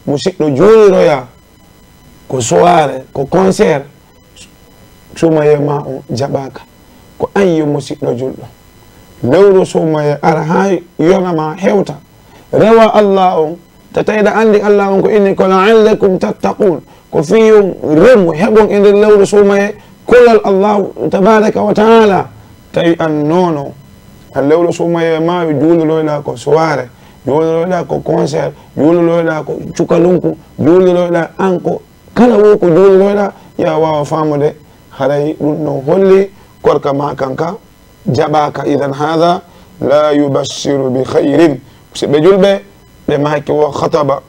musiɗɗo juuliroya ko suwaare, ko concert, suumaye maa on jaɓaaka. Ko an yo musiɗɗo julɗo. Lewru suumaye ara haa yona maa hewta. Rewa Alla on, ta tawi ɗa anndi Alla on ko inni ko la'allakum tattaqun. Ko fii yo remu heɓon e nder lewru suumaye kulol Allahu tabaraka wa taala. Tawi an nono, a lewru suumaye maawi juuliroyɗa ko soirée, juuliroyɗa ko concert, juuliroyɗa ko cukalunku, juuliroyɗa an ko kala wo ko juuliroyɗa, ya waawa faamude haray ɗum ɗon holli korka ma kanka jaɓaaka. Idan hada la yubashiru bi khayrin. Musidɓe julɓe, ɓe maaki wo khataba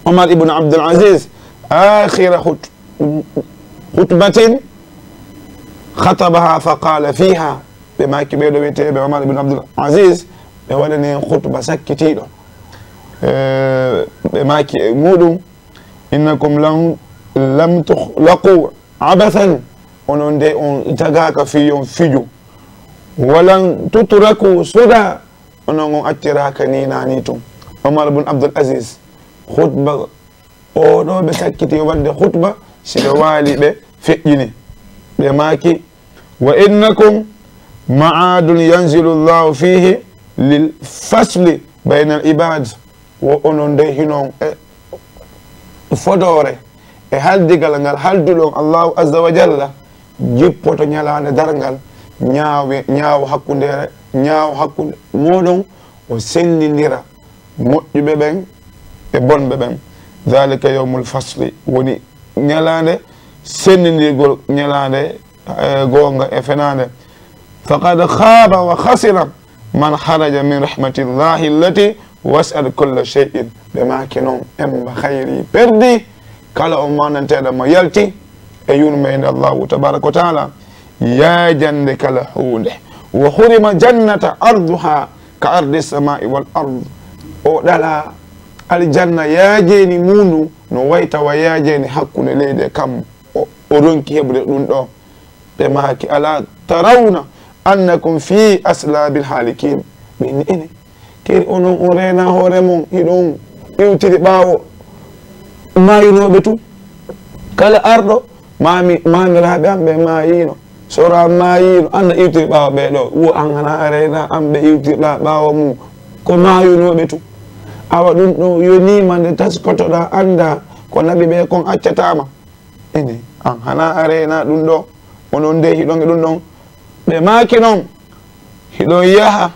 Omar ibn Abdul Aziz akhira khut-, khutbatin khatabaha fa qala fiha. Ɓe maaki ɓeeɗo wiyeteeɓe Omar ibn Abdul Aziz, ɓe waɗani en khutba sakkitiiɗo. Eh, ɓe maaki e muɗum, innakum lam, lam tukhlaqu abathan, onon de on tagaaka fii yo on fiju. Walan tutraku suda, onon on acciraaka ni nani tun. Omar ibn Abdul Aziz, khutba, o ɗo ɓe sakkiti waɗde khutba, si ɓe waali ɓe feƴƴini. Ɓe maaki, وإنكم معاد ينزل الله فيه للفصل بين العباد. Wo onon dey hinon e fodoore e haldigal ngal halduɗon Allahu Azza wa Jalla jippoto ñalaande darngal, ñaawe-, ñaawo hakkunde, ñaawo hakkunde mooɗon, o senndindira moƴƴuɓe ɓen e bonɓe ɓen. ذلك يوم الفصل, woni ñalaande senndindirgol, ñalaande, eh, goonga e fenaande. فقد خاب وخسر من خرج من رحمة الله التي وسعت كل شيء. Ɓe maaki non, emba hayri perdi kala on mananteeɗo mo yalti e yurmeende Allahu tabaraka wa taala, yaajande kala huunde. وحرم جنة عرضها كعرض السماء والأرض. O ɗala aljanna yaajeeni muuɗum no wayta wa yaajeeni hakkunde leydi e kammu. O, o ronki heɓude ɗum ɗo. Ɓe maaki, ألا ترون أنكم في أصلاب الهالكين. Ɓe ni ene, kadi onon on reena hoore mon, hiɗon iwtiri ɓaawo maayunooɓe tun. Kala arɗo, maami, maamiraaɓe am ɓe maayino, sora maayino, an a iwtiri ɓaawo ɓee ɗo, wo an hana a reena an ɓe iwtirɗa ɓaawo mum. Ko maayunooɓe tun. Awa ɗum ɗo yoniima nde taskotoɗa annda ko naɓi ɓe kon accataama. Ene, an hana a reena ɗum ɗo, onon dey hiɗon e ɗum ɗon. Ɓe maaki non, hiɗon yaha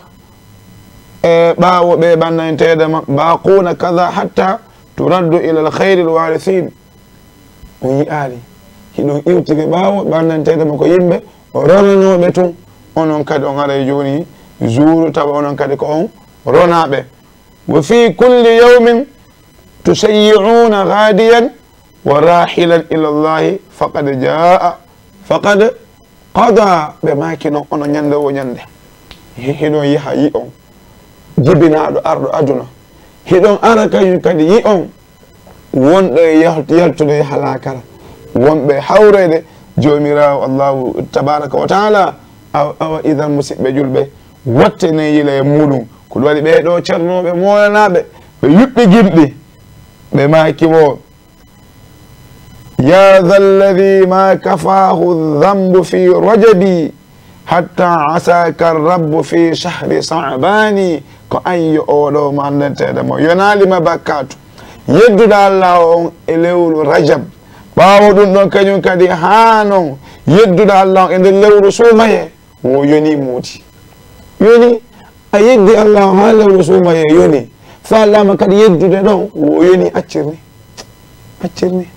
e ɓaawo ɓe ɓannanteeɗo ma, باقون كذا حتى ترد إلى خير الوارثين. On yi'aali, hiɗon iwtiri ɓaawo ɓannanteeɗo ma ko yimɓe ronanooɓe tun. Onon kadi on aray jooni zuuru tawa onon kadi ko on ronaaɓe. وفي كل يوم تسيعون غاديا وراحلا إلى الله فقد جاء، فقد قضى. Ɓe maaki non, onon ñande wo ñande, hi-, hiɗon yaha yi'on jibinaaɗo arɗo aduna, hiɗon ara kañum kadi yi'on wonɗo e yah-, yaltude yaha laakara, wonɓe hawreede Joomiraawo Allahu tabaraka wa taala. Awa, awa idan, musiɓɓe julɓe, wattene yila e muuɗum. Ko ɗum waɗi ɓee ɗoo ceernooɓe moolanaaɓe, ɓe yuɓɓi gimɗi, ɓe maaki wo, يا ذا الذي ما كفاه الذنب في رجب حتى عصاك الرب في شهر شعبان. Ko an yo oo ɗoo mandanteeɗo mo yonaali ma bakkaatu, yedduɗo Allah on e lewru Rajab, ɓaawo ɗum ɗon kañum kadi haa non yedduɗo Allah on e nder lewru suumaye. Wo yoni moodi. Yoni a yeddi Allah haa lewru suumaye yoni. Faalaama kadi yeddude ɗon, wo yoni accirni. Accirni.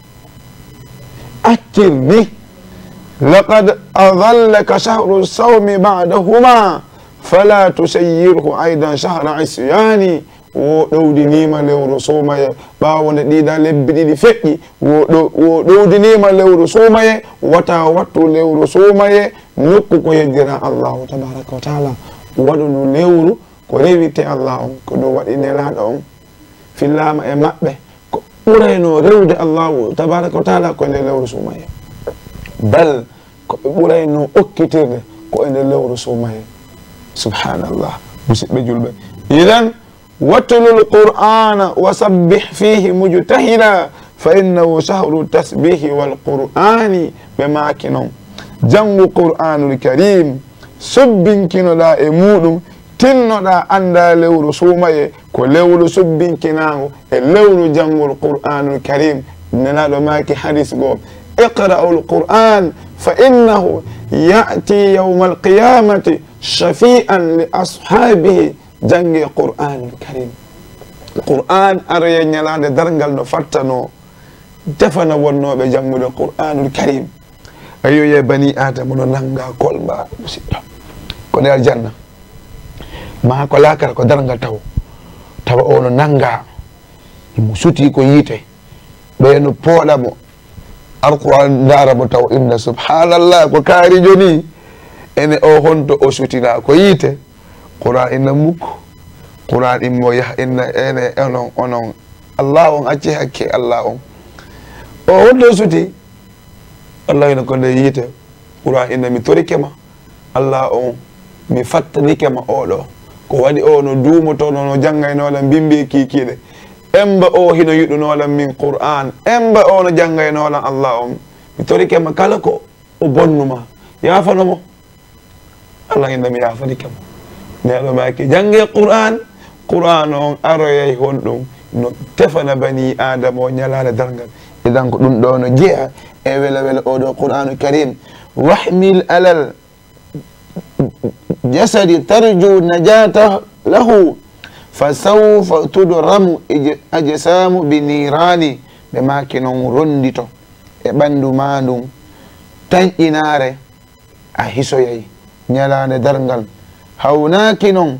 Accirni. لقد أظلك شهر الصوم بعدهما فلا تسيره أيضا شهر عصيان. Wo ɗowdiniima lewru suumaye ɓaawo nde ɗiɗa lebbi ɗiɗi feƴƴi. Wo ɗo-, wo ɗowdiniima lewru suumaye, wata wattu lewru suumaye nokku ko yeddira Allahu tabaraka wa taala. Waɗu ndu lewru ko rewirte Allah on, ko ɗum waɗi nelaaɗo on fillaama e maɓɓe. Ko ɓurayno rewde Allahu tabaraka wa taala ko nde lewru suumaye. Bal ko ɓe ɓurayno okkitirde ko e nde lewru suumaye. Subhanallah. Musiɓɓe julɓe. Idan, واتل القرآن وسبح فيه مجتهدا فإنه شهر التسبيح والقرآن. Ɓe maaki non, janngu Qur'aanul Kariim, subbinkinoɗaa e muuɗum, tinnoɗaa anndaa lewru suumaye, ko lewru subbinkinaangu e lewru janngol Qur'aanul Kariim. Nelaaɗo maaki hadiis goo, اقرأوا القرآن فإنه يأتي يوم القيامة شفيعا لأصحابه. Janngee Qur'aanul Kariim. Qur'aan aroyay ñalaande darngal no fattanoo, tefana wonnooɓe janngude Qur'aanul Kariim. A yi'oyay banii Aadama no nanngaa kolba, musiɗɗo. Ko nder aljanna. Maa ko laakara ko darngal taw. Tawa o no nanngaa. Himo sutii ko yiite. Ɓe no pooɗa mo. Alqur'aan ndaara mo taw inna, subhanallah, ko kaari joni. Ene o honto o sutina ko yiite. Qur'aan inna mukko. Qur'aan immo yaha inna ene onon, onon. Allah on acci hakke Allah on. O honto suti. Allah ina ko nde yiite. Qur'aan inna mi torike ma. Allah on, mi fattanike ma oɗo. Ko waɗi o no duumotono, no janngaynoolan bimbi e kiikiiɗe. Emba o hino yiɗunoolan min Qur'aan. Emba o no janngaynoolan Allah on. Mi torike ma kala ko o bonnuma. Yaafano mo. Allah inna mi yaafani kam. Neɗɗo maaki, jannge Qur'an, Qur'an on aroyay honɗum no tefana bani Adama o ñalaande darngal. Idan ko ɗum ɗo no jeya e welo welo o ɗo Qur'anu Karim. Wahmil alal jasadi tarju najata lahu, fa sawfa tudramu ij-, ajsamu bi nirani. Ɓe maaki non rondito e ɓanndu ma ndun tanƴinaare, a hisoyay ñalaande darngal. Hawnaaki non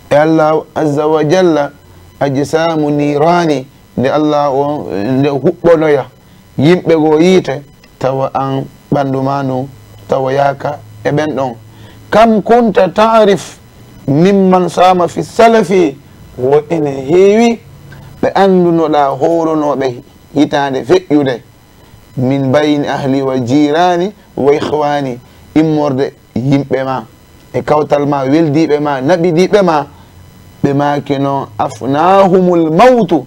e Allah azza wa jalla, ajsamu nirani, nde Allah o, nde huɓɓonoya yimɓe goo yiite, tawa an ɓanndu ma ndun tawoyaaka e ɓen ɗon. Kam kunta ta'rif mimman sama fi salafi, wo ene heewi ɓe anndunoɗaa hooronooɓe hitaande feƴƴude, min bayni ahli wa jirani wa ikhwani, immorde yimɓe ma e kawtal ma, weldiiɓe ma, naɓidiiɓe ma, ɓe maaki non, afnahumul mawtu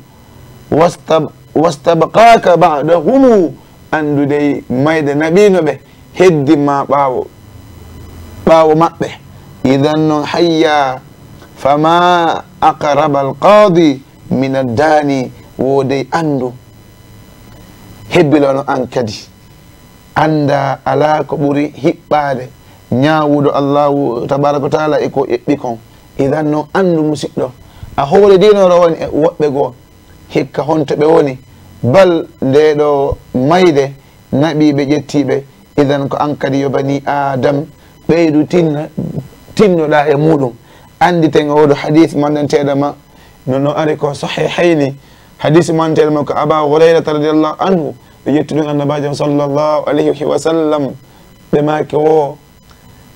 wastab-, wastabqaka ba'dahumu, anndu dey mayde naɓiino ɓe, heddi ma ɓaawo, ɓaawo maɓɓe. Idan non hayya, fama aqrabal qadi min addani, wo dey anndu, hebbilono an kadi. Annda alaa ko ɓuri hiɓɓaade ñaawuɗo Allahu tabaraka wa taala e ko eɓɓi kon. Idan non anndu, musiɗɗo, a hoore diino rawani e woɓɓe goo, hikka honto ɓe woni, bal ndee ɗo mayde naɓii ɓe, ƴettii ɓe. Idan ko an kadi, yo bani Adam, ɓeydu tinna, tinnoɗaa e muuɗum. Annditen oo ɗo hadis manndanteeɗo ma, no, no ari ko Sahihayni, hadis manndanteeɗo ma ko Aba Hurayrata radiyallahu anhu, ɓe ƴetti ɗum Annabaajo sallallahu alayhi wa sallam, ɓe maaki wo,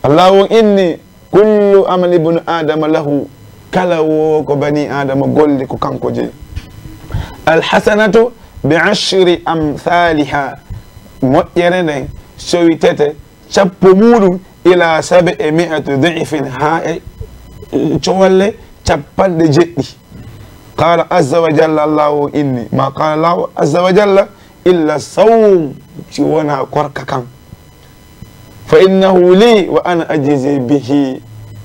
Allahu on inni, kullu amali ibnu Adama lahu, kala wo ko bani Adama golli ko kanko jeyi. Alhasanatu bi ashri amthaliha, moƴƴere nden sowitete cappo muuɗum, ila sab'i mi'ati di'fin, haa e cowalle cappanɗe jeɗɗi. Qala azza wa jalla, Allahu inni, ma qala Allahu azza wa jalla, illa sawm, si wonaa korka kan. Fa innahu li wa ana ajzi bihi.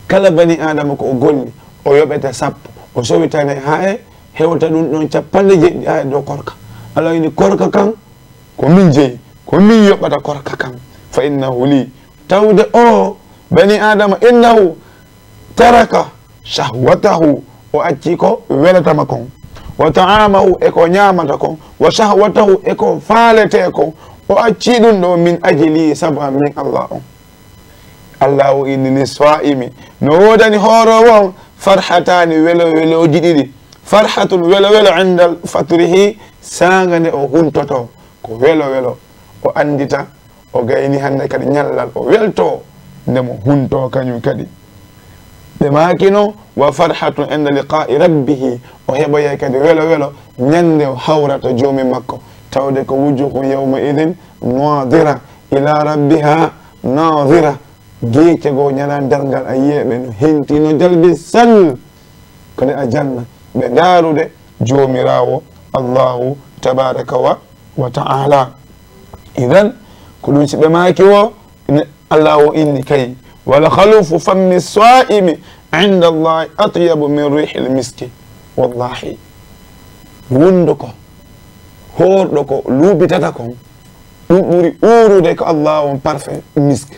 Kala bani Adama ko o golli, o yoɓete sappo, o sowitane haa e hewta ɗum ɗon cappanɗe jeɗɗi haa e dow korka. Allah inni korka kan, ko min jeyi, ko min yoɓata korka kan. Fa innahu li. Tawde o, bani Adama, innahu taraka shahwatahu, o acci ko welata ma kon, wa ta'amahu, e ko ñaamata kon, wa shahwatahu, e ko faalete kon, o acci ɗum ɗo min ajli, sabu an min Allah on. Allah o inni ni swa'imi, no woodani hooroowo on farhatani, welo welooji ɗiɗi. Farhatun, welo welo, inda fatrihi, saanga nde o huntoto, ko welo welo, o anndita o gayni hannde kadi ñallal, o welto nde mo hunto kañum kadi. Ɓe maaki non, wa farhatun inda liqa'i rabbihi, o heɓoyay kadi welo welo ñande o hawrata joomi makko, tawde ko wujuhun yawma idin nadira ila rabbiha nadira. Geece goo ñalaande darngal a yi'ay ɓe no henti, no jalbi sal, ko nde aljanna, ɓe ndaarude Joomiraawo Allahu tabaraka wa, wa ta'ala. Idan, ko ɗum si ɓe maaki wo, ne, Allah o inni kay, wala khalufu fammi swa'imi inda Allahi atyabu min rihil miski. Wallahi, wunduko hoorɗo ko luubitata kon, ɗum ɓuri uurude ko Allah on parfum misk.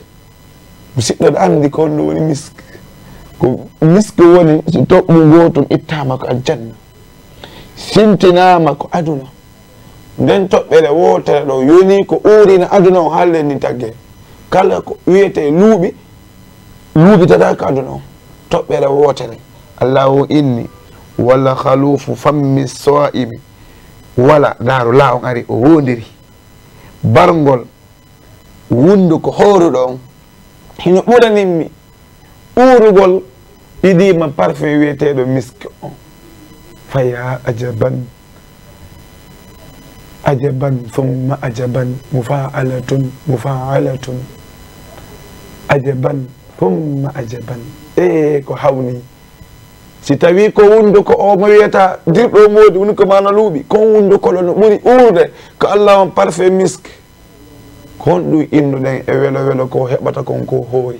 Musiɗɗo, ɗo anndi ko honɗum woni misk? Ko misk woni si toɓɓu gootun ittaama ko aljanna, sintinaama ko aduna. Nden toɓɓere wootere ɗo yoni ko uurina aduna on haa leydi ndin taggee. Kala ko wiyetee luuɓi, luuɓitata ko aduna on. Toɓɓere wootere. Allah o inni, wala khalufu fammi swa'imi. Wala, ndaaru, la on ari, o woondiri. Barngol wunduko hooruɗo on, hino ɓuranimmi uurugol, idiima parfum wiyeteeɗo misk on. Fa ya ajaban, ajaban, thumma ajaban, mufa'alatun, mufa'alatun, ajaban, thumma ajaban. Ee, ko hawni. Si tawii ko wunduko o mo wiyata dirɗo moodi, woni ko maana luuɓi, kon wunduko ɗo no ɓuri uurde ko Allah on parfum misk. Ko honɗum innuɗen e welo welo ko heɓata kon ko hoori?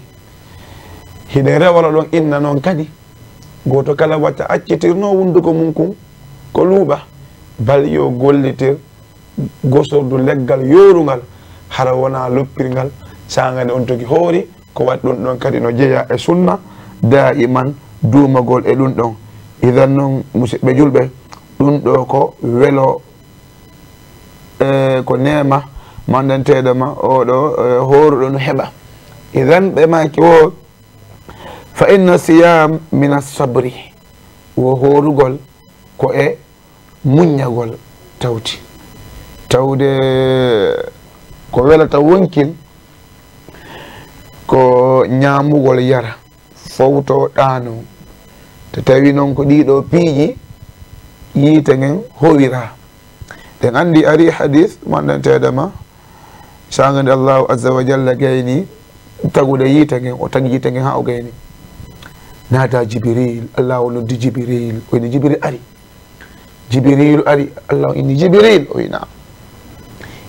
Hiɗen rewora ɗon inna noon kadi, gooto kala wata accitirno hunnduko mum kun ko luuɓa, bal yo gollitir gosordu leggal yoorungal, hara wonaa loppirngal, saanga nde on togi hoori. Ko waɗi ɗun ɗon kadi no jeyaa e sunna, daa'iman duumagol e ɗun ɗon. Idan non, musiɓɓe julɓe, ɗun ɗoo ko welo, e ko neema mandanteeɗo ma oo ɗoo, e hooruɗo no heɓa. Idan ɓe maaki wo, fa inna siyam min as-sabri, wo hoorugol ko e muññagol tawti. Tawde ko welata wonkil ko ñaamugol yara, fowto ɗaano. Te tawi non ko ɗii ɗoo piiji yiite ngen howira. Ɗen anndi ari hadis mandanteeɗo ma, saanga nde Allahu azza wa jalla gayni tagude yiite ngen, o tagi yiite ngen haa o gayni. Naada Jibril, Allahu noddi Jibril, o inni Jibril ari. Jibril ari, Allahu inni Jibril, o wi naam.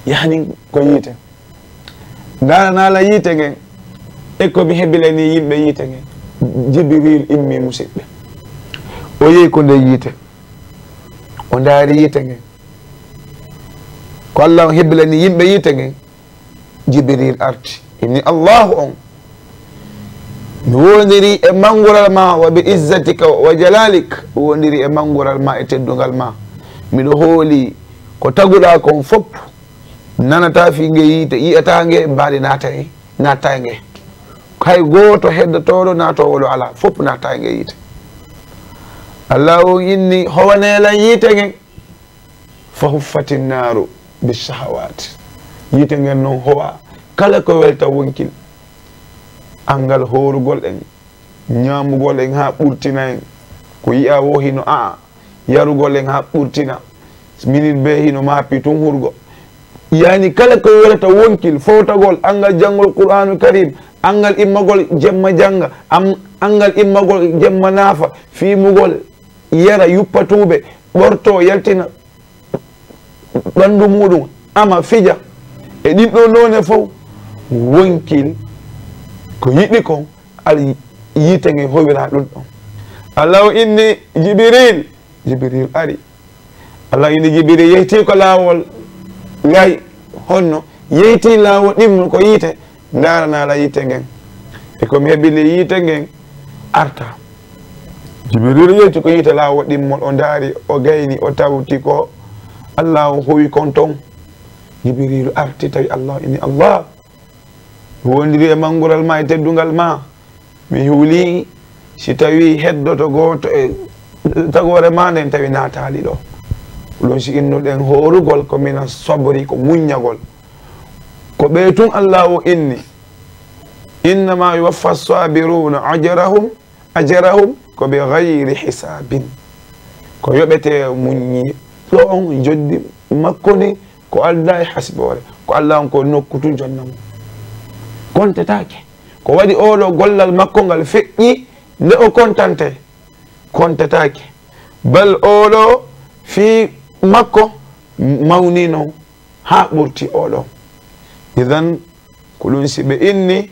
Yahani ko yiite. Ndaara naala yiite ngen, e ko mi hebilani yimɓe yiite ngen. Jibril immi musiɓɓe. O yehi ko nde yiite. O ndaari yiite ngen. Ko Allahu hebilani yimɓe yiite ngen. Jibril arti, inni Allahu on, mi wondiri e mangural ma, wa bi izzatika wa jalalik, mi wondiri e mangural ma e teddungal ma. Miɗo hooli ko taguɗaa kon fof, nanata fii nge yiite, yi'ata nge, mbaadi naata e, naata e nge. Hay gooto heddotooɗo naatoowo ɗo alaa, fof naata e nge yiite. Allahu on inni, howanee lan yiite ngen. Fa huffati nnaaru bi shahawat. Yiite ngen non howa kala ko welta wonkil. Anngal hoorugol en, ñaamugol en haa ɓurtina en, ko yi'a wo hino a'a, yarugol en haa ɓurtina, minit bee hino maapi tun hurgo. Yaani kala ko welata wonkil, fowtagol, anngal janngol Qur'aanu Karim, anngal immagol jemma jannga, am-, anngal immagol jemma naafa, fiimugol, yara, yuppa tuuɓe, ɓorto, yaltina ɓanndu muuɗum, ama, fija, e ɗin ɗoo noone fof, wonkil ko yiɗi kon, al yiite ngen howira ɗum ɗon. Allahu inni Jibril, Jibril ari. Allahu inni Jibril yehti ko laawol ngay, honno yehti laawol ɗimmo ko yiite, ndaara naala yiite ngen. E ko mi heɓi le yiite ngen arta. Jibril yehti ko yiite laawol ɗimmol, o ndaari, o gayni, o tawti ko Allahu howi kon ton. Jibril arti, tawi Allahu inni, Allah, mi wondiri e mangural ma e teddungal ma. Mi huli si tawi heddoto gooto e tagoore ma nden tawi naataali ɗo. Ɗum si innuɗen hoorugol ko mina sobri, ko muññagol. Ko ɓe tun Allahu inni, innama yuwaffa sabiruna ajrahum, ajrahum ko bi gayri hisabin. Ko yoɓete muññi ɗo on joddi makko ndi ko aldaa e hasboore. Ko Allah on ko nokku tun jonna mum. Kontetaake. Ko waɗi oɗo gollal makko ngal feƴƴi nde o kontante, kontetaake. Bal oɗo fii makko mawnino haa ɓurti oɗo. Idan, ko ɗum si ɓe inni,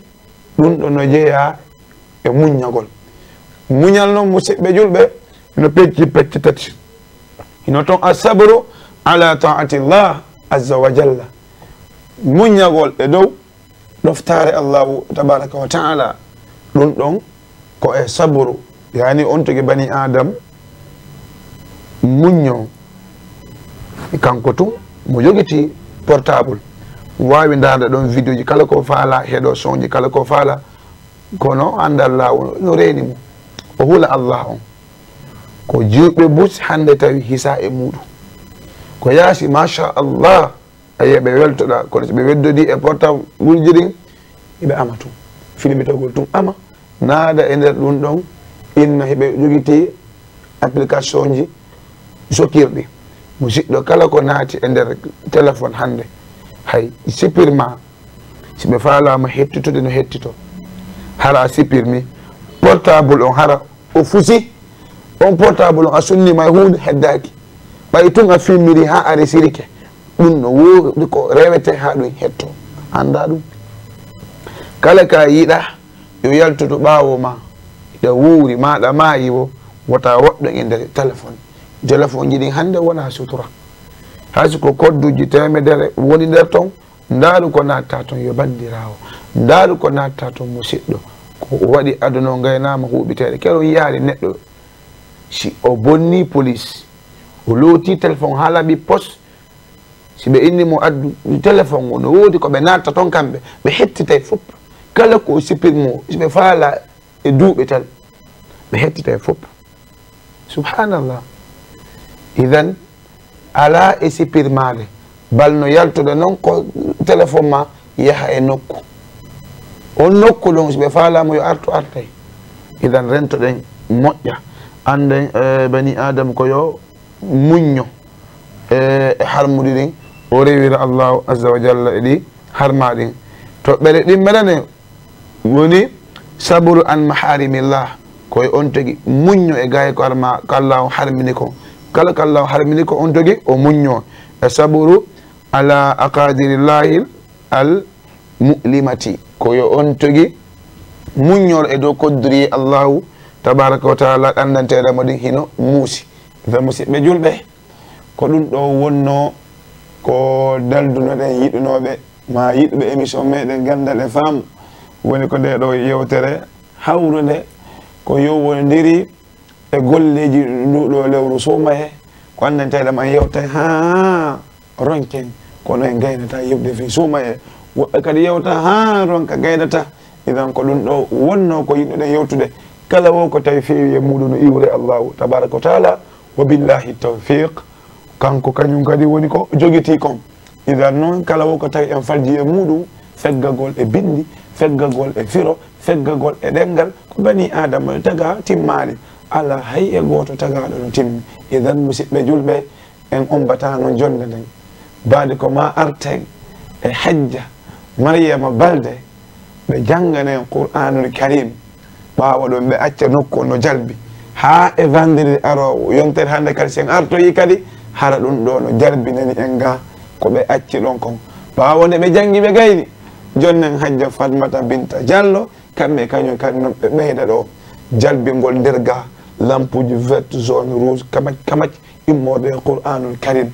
ɗum ɗo no jeyaa e muññagol. Muñal non, musiɓɓe julɓe, no pecci pecce tati. Hino ton asabru ala taatillah azza wa jalla. Muññagol e dow ɗoftaare Allahu tabaraka wa taala. Ɗum ɗon ko e sabru. Yani on tigi bani Adam muñño. Kanko tun mo jogiti portable. Waawi ndaarde ɗon vidéo ji kala ko faala, heɗo son ji kala ko faala. Kono anndal laawol no reeni mo. O hula Allah on. Ko juuɓe bus hannde tawi hisa e muuɗum. Ko yaasi, masha Allah, a yiya ɓe weltoɗa, kono so ɓe weddodii e portable ji ɗin, eɓe ama tun. Filmitogol tun ama, naada e nder ɗum ɗon, inna hiɓe jogiti application ji sokirɗi. Musiɗɗo kala ko naati e nder téléphone hannde, hay sippirma, si ɓe faalaama hettitude no hettito. Hara a sippirmi portable on, hara o fusi, on portable on a sunniima e huunde heddaaki. Ɓay tun a filmiri haa a resirike. Ɗum no woodi ko rewete haa ɗum hetto. Annda ɗum. Kala ka yiɗa yo yaltudu ɓaawo ma, ɗa wuuri, ma ɗa maayi wo, wota woɗɗo e nder téléphone. Téléphone ji ɗin hannde wona sutura. Hay so ko kodduji teemedere woni nder ton, ndaaru ko natta ton yo banndiraawo, ndaaru ko natta ton musiɗɗo. Ko waɗi aduna o ngaynaama huuɓiteede. Kero yaari neɗɗo, si o bonni police, o looti téléphone haa laaɓi pos, si ɓe inni mo addu téléphone o, no woodi ko ɓe natta ton kamɓe, ɓe hettitay fof. Kala ko o sipir mo, si ɓe faala e duuɓi tan, ɓe hettitay fof. Subhanallah. Idan, alaa e sipirmaade, bal no yaltude noon ko téléphone ma yaha e nokku. On nokku ɗon, si ɓe faalaama yo artu, artay. Idan, rentoɗen moƴƴa. Annden, eh, bani Aadama ko yo muñño, eh, e harmuɗi ɗin, o rewira Allahu Azza wa Jalla e ɗi harma ɗin. Toɓɓere ɗimmere nden woni sabru an maharimillah, ko e on tigi muñño e gaay ko harma, ko Allahu harmini ko. Kala ko Allahu harmini ko on tigi o muñño. E sabru ala aqadirillahil al mu'limati, ko yo on tigi muññor e dow kodduri Allahu tabaraka wa taala ɗanndanteeɗa mo ɗin hino muusi. Ɓe musiɓɓe julɓe, ko ɗum ɗo wonno ko daldunoɗen yiɗunooɓe ma yiɗuɓe émission meɗen Ganndal e Faamu, woni ko nde ɗo yewtere hawrunde ko yowondiri e golleeji nduɗo lewru suumaye, ko anndanteeɗam en yewtay haa ronken, kono en gaynata yewde fii suumaye. Woɓɓe kadi yewta haa ronka gaynata. Idan ko ɗum ɗo wonno ko yiɗuɗen yewtude. Kala wo ko tawi feewi e muɗum no iwre Allahu tabaraka wa taala. Wa billahi tawfiq. Kanko kañum kadi woni ko jogitii kon. Idan noon, kala wo ko tawi en falji e muɗum, feggagol e binndi, feggagol e firo, feggagol e ɗemngal, ko bani Aadama no taga timmaali. Alaa hay e gooto tagaaɗo no timmi. Idan, musiɓɓe julɓe, en ommbataano jonnde nden. Baadi ko ma arten e Hajja Mariyama Balde, ɓe janngana en Qur'aanul Kariim. Ɓaawo ɗon ɓe acca nokku on no jalbi. Haa e vendredi aroowo, yontere hannde kadi, si en artoyi kadi, hara ɗum ɗo no jalbinani en ga ko ɓe acci ɗon kon. Ɓaawo nde ɓe janngi ɓe gayni, jonnen Hajja Fatmata Binta Jallo, kamɓe e kañum kadi non ɓe ɓeyda ɗo jalbingol nder ga, lampuuji verte, jaune, rouge, kamac, kamac, immorde e Qur'aanul Kariim.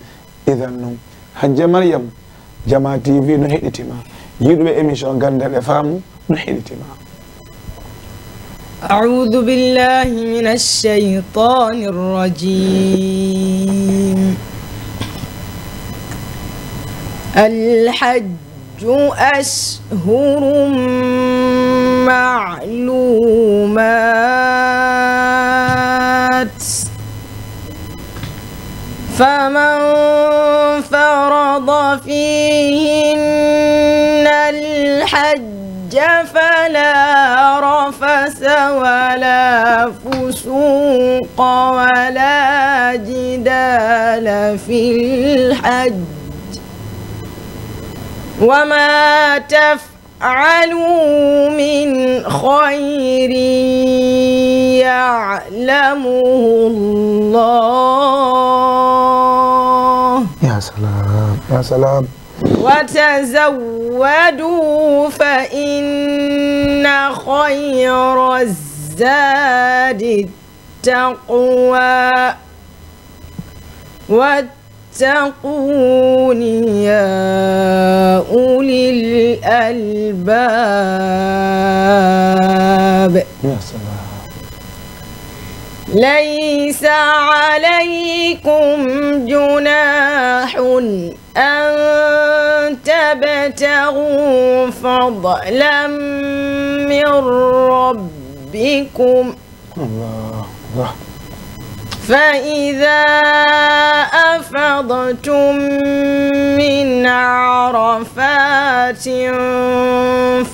Idan non, Hajja Mariyam, Jamaa T V no heɗitima. Yiɗuɓe émission Ganndal e Faamu no heɗitima. أعوذ بالله من الشيطان الرجيم. الحج أشهر معلومات، فمن فرض فيهن الحج فلا رفث ولا فسوق ولا جدال في الحج، وما تفعلوا من خير يعلمه الله. يا سلام، يا سلام. وتزودوا فإن خير الزاد التقوى، واتقون يا أولي الألباب. يا سلام. ليس عليكم جناح أن تبتغوا فضلا من ربكم. الله، الله. فإذا أفضتم من عرفات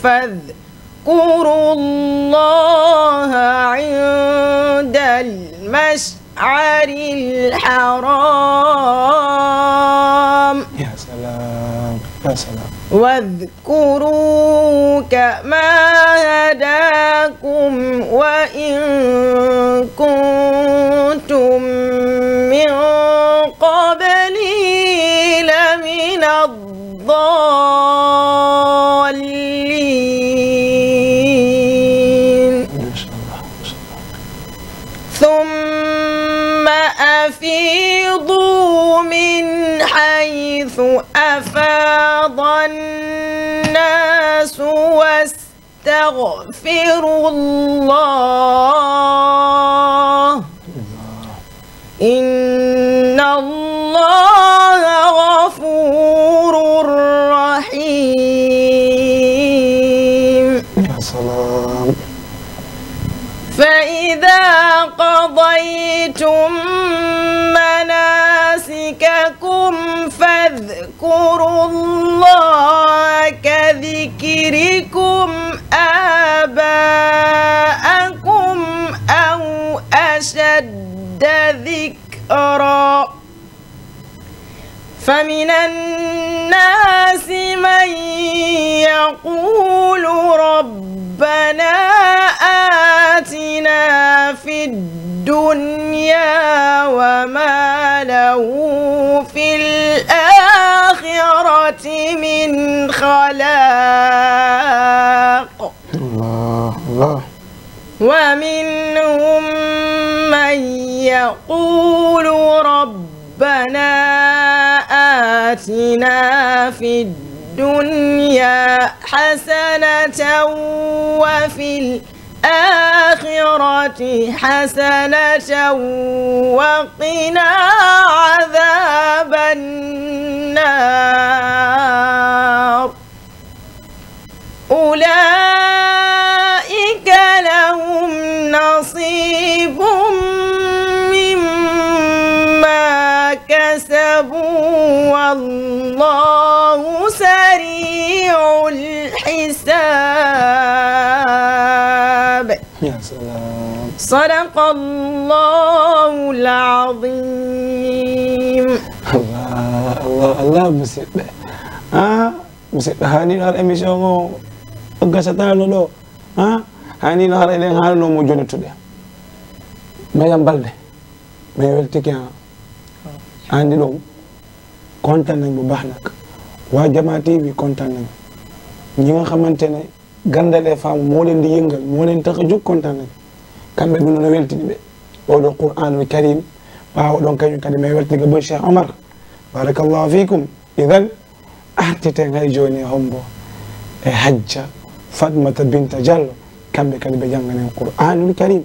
فاذكروا الله عند المشعر الحرام. يا سلام، يا سلام. واذكروا كما هداكم وإن كنتم من قبله لمن الضالين. أفاض الناس واستغفروا الله، إن الله غفور رحيم. يا سلام. فإذا قضيتم مناسككم فاذكروا الله كذكركم آباءكم أو أشد ذكرا، فمن الناس من يقول ربنا آتنا في الدنيا وما له في الآخرة من خلاق. الله الله. ومنهم من يقول ربنا آتنا في الدنيا حسنة وفي الآخرة حسنة وقنا عذاب النار. أولئك لهم نصيب مما كسبوا والله سريع الحساب. يا سلام. صدق الله العظيم. Allah Allah Allah, musidɓe. Ah, musidɓe, hani no har émission o o gasatano ɗo. Ah, hani no har eɗen haalno mo jonotude. Mayam Balde. Mais weltike ha. Andi ɗum. Kontaan nañ bu baax nag. Waa Jama T V kontaan nañ. Ñi nga xamante ne Gandale Faamu moo leen di yëngal, moo leen tax a jóg, kontaan nañ. Kamɓe ɗum no weltini ɓe. Oɗo Qur'anul Karim, ɓaawo ɗon kañum kadi may weltiga boy Cheikh Omar. Barakallahu fikum. Idan, artiten hay jooni e hombo e Hajja Fatmata Binta Diallo, kamɓe kadi ɓe jannganen Qur'anul Karim.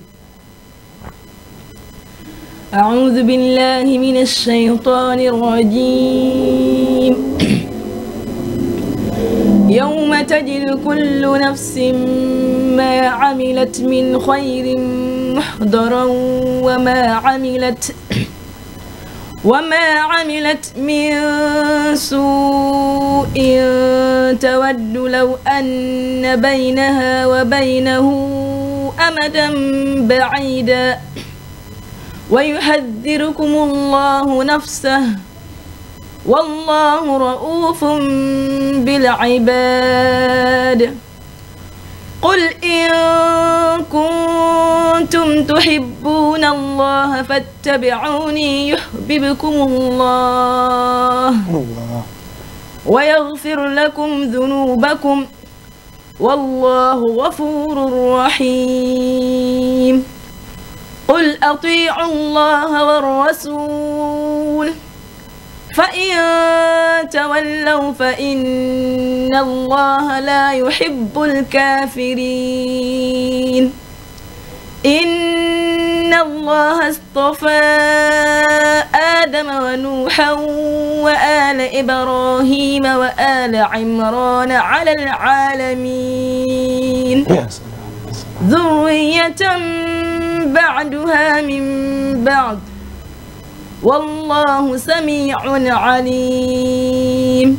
أعوذ بالله من الشيطان الرجيم. يوم تجد كل نفس ما عملت من خير محضرا وما عملت وما عملت من سوء تود لو أن بينها وبينه أمدا بعيدا ويحذركم الله نفسه والله رءوف بالعباد. قل إن كنتم تحبون الله فاتبعوني يحببكم الله Allah. ويغفر لكم ذنوبكم والله غفور رحيم. قل أطيعوا الله والرسول فإن تولوا فإن الله لا يحب الكافرين. إن الله اصطفى آدم ونوحا وآل إبراهيم وآل عمران على العالمين. Ya salam. ذرية بعضها من بعض والله سميع عليم.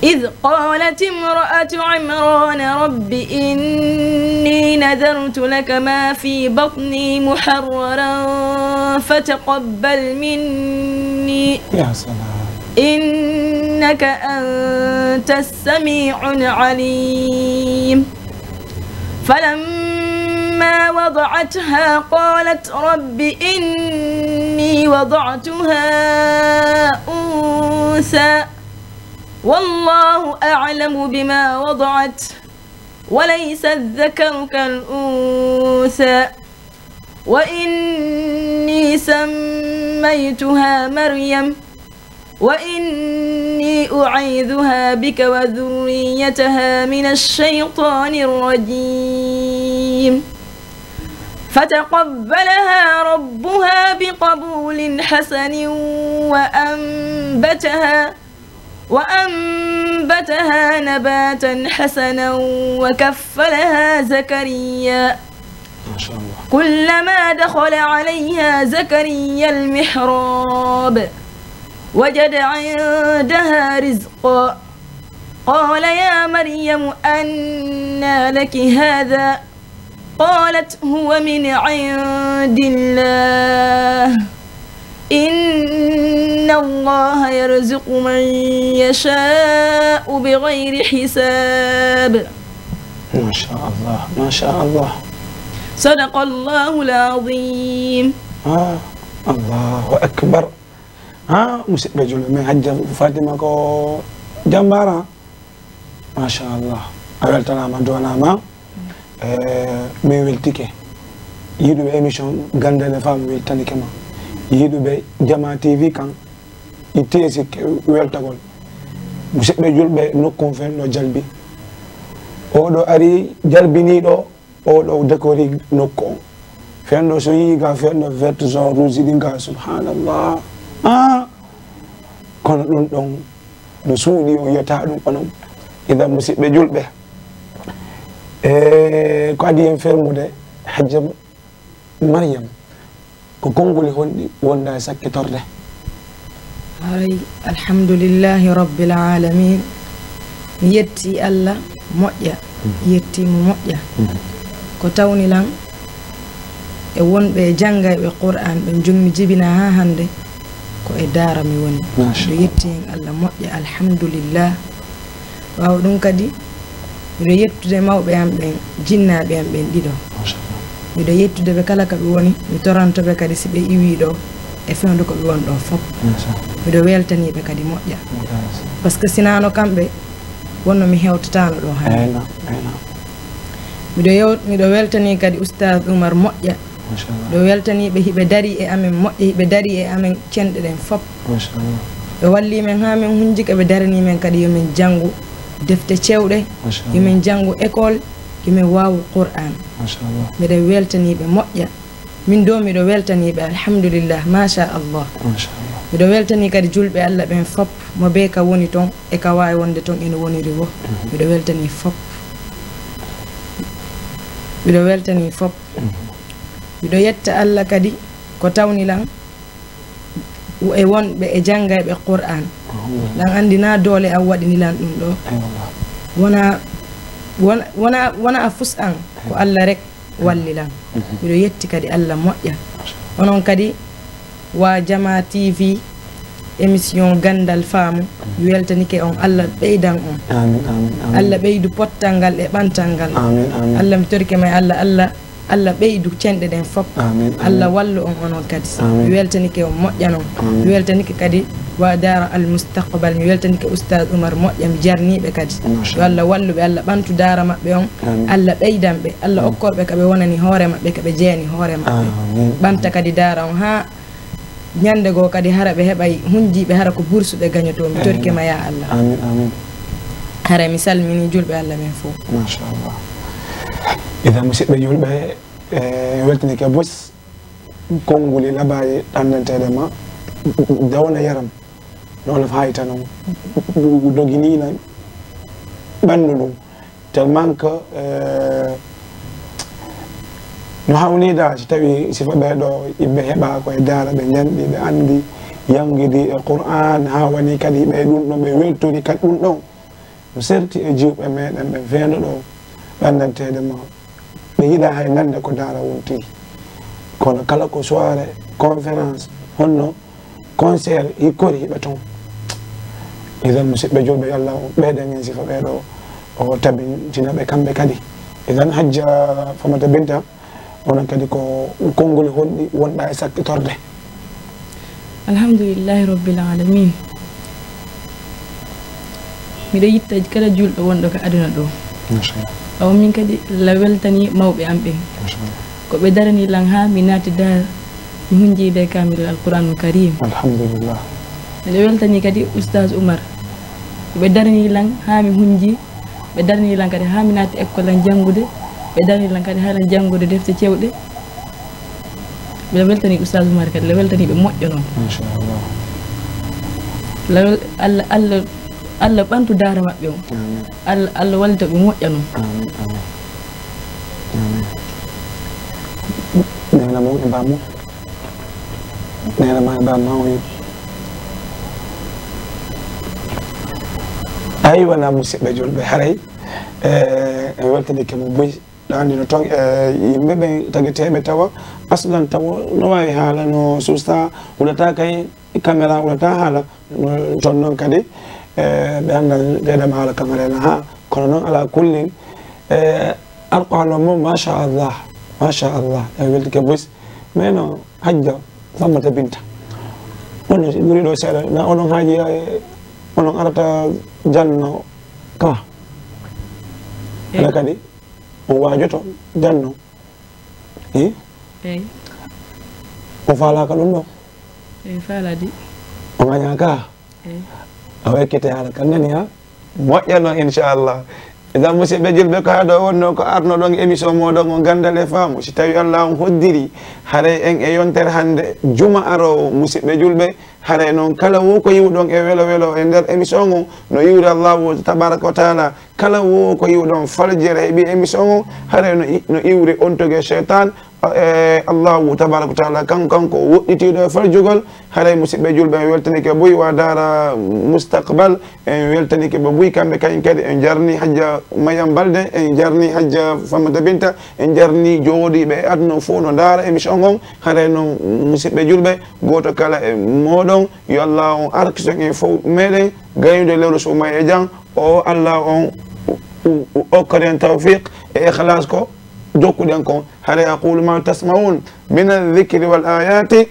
إذ قالت امرأة عمران رب إني نذرت لك ما في بطني محررا فتقبل مني Ya salam. إنك أنت السميع العليم. فلما وضعتها قالت رب إني وضعتها أنثى والله أعلم بما وضعت وليس الذكر كالأنثى وإني سميتها مريم وإني أعيذها بك وذريتها من الشيطان الرجيم. فتقبلها ربها بقبول حسن وأنبتها، وأنبتها نباتا حسنا وكفلها زكريا. ما شاء الله. كلما دخل عليها زكريا المحراب وجد عندها رزقا. قال يا مريم أنى لك هذا؟ قالت هو من عند الله إن الله يرزق من يشاء بغير حساب. ما شاء الله، ما شاء الله. صدق الله العظيم. Ah, Allahu akbar. Ah, musidɓe julɓe men, Hajja Fatima ko jambaara. Machallah. A weltanaama, duwanaama. Eh, min weltike. Yiɗuɓe émission Ganndal e Faamu weltanike ma. Yiɗuɓe Jama T V kan, i teesikke weltagol. Musidɓe julɓe, nokku on fen no jalbi. Oɗo ari jalbiniiɗo, oɗo décori nokku on. Fen ɗo so yii ga, fen ɗo vert, zone rouge ɗin ga, subhanallah. Ah! Kono ɗum ɗon no suuɗi, o yiyata ɗum onon. Idan, musidɓe julɓe, e ko adi en fermude, Hajja Mariam, ko konnguli honɗi wonda e sakkitorde? Haray, alhamdulillahi rabbil alamin. Mi yetti Allah moƴƴa, mi yetti mo moƴƴa. Ko tawni lan e wonɓe e janngayɓe Qur'an ɓen, jom mi jibina haa hannde, ko e daara mi woni. Miɗo yetti hen Allah moƴƴa, alhamdulillah. Ɓaawo ɗum kadi, miɗo yettude mawɓe am ɓen, jinnaaɓe am ɓen ɗiɗo. Miɗo yettude ɓe kala ka ɓe woni, mi toranto ɓe kadi si ɓe iwii ɗo e fewndo ko ɓe woni ɗo fof. Miɗo weltanii ɓe kadi moƴƴa. Parce que sinaano kamɓe, wonno mi hewtataano ɗo hannde. Miɗo yew- miɗo weltanii kadi Oustaz Oumar moƴƴa. Miɗo weltanii ɓe hiɓe darii e amen moƴƴa, hiɓe darii e amen cenɗe ɗen fof. Ɓe wallii men haa men hunjike, ɓe daranii men kadi yo min janngu defte cewɗe, yo min janngu école, yo min waawu Qur'an. Miɗo weltanii ɓe moƴƴa. Min ɗo miɗo weltanii ɓe, alhamdulillah, machallah. Miɗo weltanii kadi julɓe Allah ɓen fof, mo bee ka woni ton e ka waawi wonde ton ene woniri woo. Miɗo weltanii fof. Miɗo weltanii fof. Miɗo yetta Allah kadi ko tawni lan e wonɓe e janngayɓe Qur'an. Lan anndi na doole an waɗini lan ɗum ɗo. Wona, wona, wona, wona a fus an, ko Allah rek walli lan. Miɗo yetti kadi Allah moƴƴa. Onon kadi wa Jama T V, émission Ganndal Faamu, mi weltanike on, Allah ɓeydan on. Amin, amin, amin. Allah ɓeydu pottal ngal e ɓantal ngal. Amin, amin. Allah, mi torike ma e Allah, Allah, Allah ɓeydu cenɗe ɗen fof. Amin, amin. Allah wallu on onon kadi. Amin. Mi weltanike on, moƴƴan on. Amin. Mi weltanike kadi wa Daara Al Mustaqbal, mi weltanike Oustaz Oumar moƴƴa, mi jarniiɓe kadi. Yo Allah wallu ɓe, Allah ɓantu daara maɓɓe on. Amin. Allah ɓeydan ɓe, Allah okkor ɓe ka ɓe wonani hoore maɓɓe, ka ɓe jeyani hoore maɓɓe. Amin. Ɓanta kadi daara on haa ñannde goo kadi hara ɓe heɓay hunjiiɓe, hara ko bursu ɓe gañotoo. Mi torike ma ya Allah. Amin, amin. Hara mi salmini julɓe Allah ɓen fof. Machallah. Idan, musidɓe julɓe, e weltanike bos konnguli labaaji ɗanndanteeɗe ma, dawna yaram, no wolof haayta non, doginiina ɓanndu ndun. Tellement que, eh, no hawnida, si tawi sifa ɓee ɗo yimɓe heɓa ko e daara, ɓe njanɗi, ɓe anndi, yanngidi e Qur'an, haa woni kadi ɓe ɗum ɗon, ɓe weltori kadi ɗum ɗon. No serti e jiwɓe meɗen ɓe feendo ɗo, ɓanndanteede ma, ɓe yiɗa hay nannde ko daara wontiri. Kono kala ko soirée, conférence, honno, concert, hikkori hiɓe toon. Idan, musidɓe julɓe, yo Allah ɓeydan en sifa ɓee ɗo, o tabintina ɓe kamɓe kadi. Idan, Hajja Famata Binta, onon kadi ko konnguli honɗi wonɗa e sakkitorde? Alhamdulillahi Rabbil Alamin. Miɗo yitta kala julɗo wonɗo ka aduna ɗo. Machallah. Awa min kadi la weltani mawɓe am ɓen. Machallah. Ko ɓe darani lan haa mi naati daara, mi hunji ɓe kaamil Alquranul Karim. Alhamdulillah. Miɗo weltanii kadi Oustaz Oumar. Ɓe darnii lan haa mi hunji, ɓe darnii lan kadi haa mi naati école lan janngude, ɓe darnii lan kadi haa lan janngude defte cewɗe. Miɗo weltanii Oustaz Oumar kadi, miɗo weltanii ɓe moƴƴo non. Machallah. Lawel, Allah, Allah, Allah ɓantu daara maɓɓe on. Amin. Allah, Allah wallita ɓe moƴƴa non. Amin, amin. Amin. Neena mon e bammo. Neena ma e bamma o yi. Ayi wona musidɓe julɓe, haray, eh, en weltanike mo buy. Ɗa anndi no toon, eh, yimɓe ɓen tageteeɓe tawa aslan tawa no waawi haala, no suusta, wulata kay caméra, wulata haala. No toon noon kadi, eh, ɓe annda ɓe ɗam haala caméra na ha. Kono noon ala kullin, eh, arko haala mo, machallah, machallah. En weltike buy. Mais non, Hajja Fammata Binta. Onon si ɓuri ɗo seeɗa, na onon haaji, eh, onon arata janno ka. Eyi. Ala kadi, on waajoto janno. Eh? Eyi. O faalaaka ɗum ɗo? Eyi, faalaade. O ngañaaka? Eyi. A wekkete haala kan nani ha? Moƴƴa noon, inchallah. Idan, musidɓe julɓe, ko haa ɗo wonno ko arno ɗon émission moɗon on Ganndal e Faamu. Si tawi Allah on hoddiri, haray en e yontere hannde juma aroowo, musidɓe julɓe, haray noon kala wo ko yiwɗon e welo welo e nder émission on, no iwri Allahu tabaraka wa taala. Kala wo ko yiwɗon faljere heɓi émission on, haray no i-, no iwri on toge seytaan, e Allahu tabaraka wa taala, kan-, kanko woɗɗitiiɗo e faljugol. Haray musidɓe julɓe, en weltanike buy wa daara Mustaqbal, en weltanike ɓe buy kamɓe kañum kadi. En jarni Hajja Mayam Balde, en jarni Hajja Famata Binta, en jarni jooɗiiɓe e aduna fof no ndaara émission on. Haray noon musidɓe julɓe, gooto kala e mooɗon, yo Allah on arkiton en fof meɗen gaynude lewru suuma e jam. O Allah on u-, u-, u-, okkoren tawfiq e ikhlas ko jokkuɗen kon. Haray أقول ما تسمعون من الذكر والآيات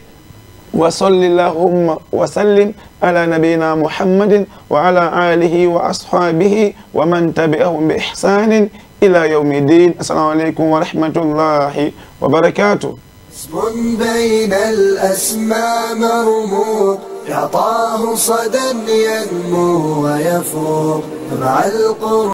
وصل اللهم وسلم على نبينا محمد وعلى آله وأصحابه ومن تبعهم بإحسان إلى يوم الدين. السلام عليكم ورحمة الله وبركاته. اسم بين الأسماء مرموق، يعطاه صدى ينمو ويفوق مع القرآن.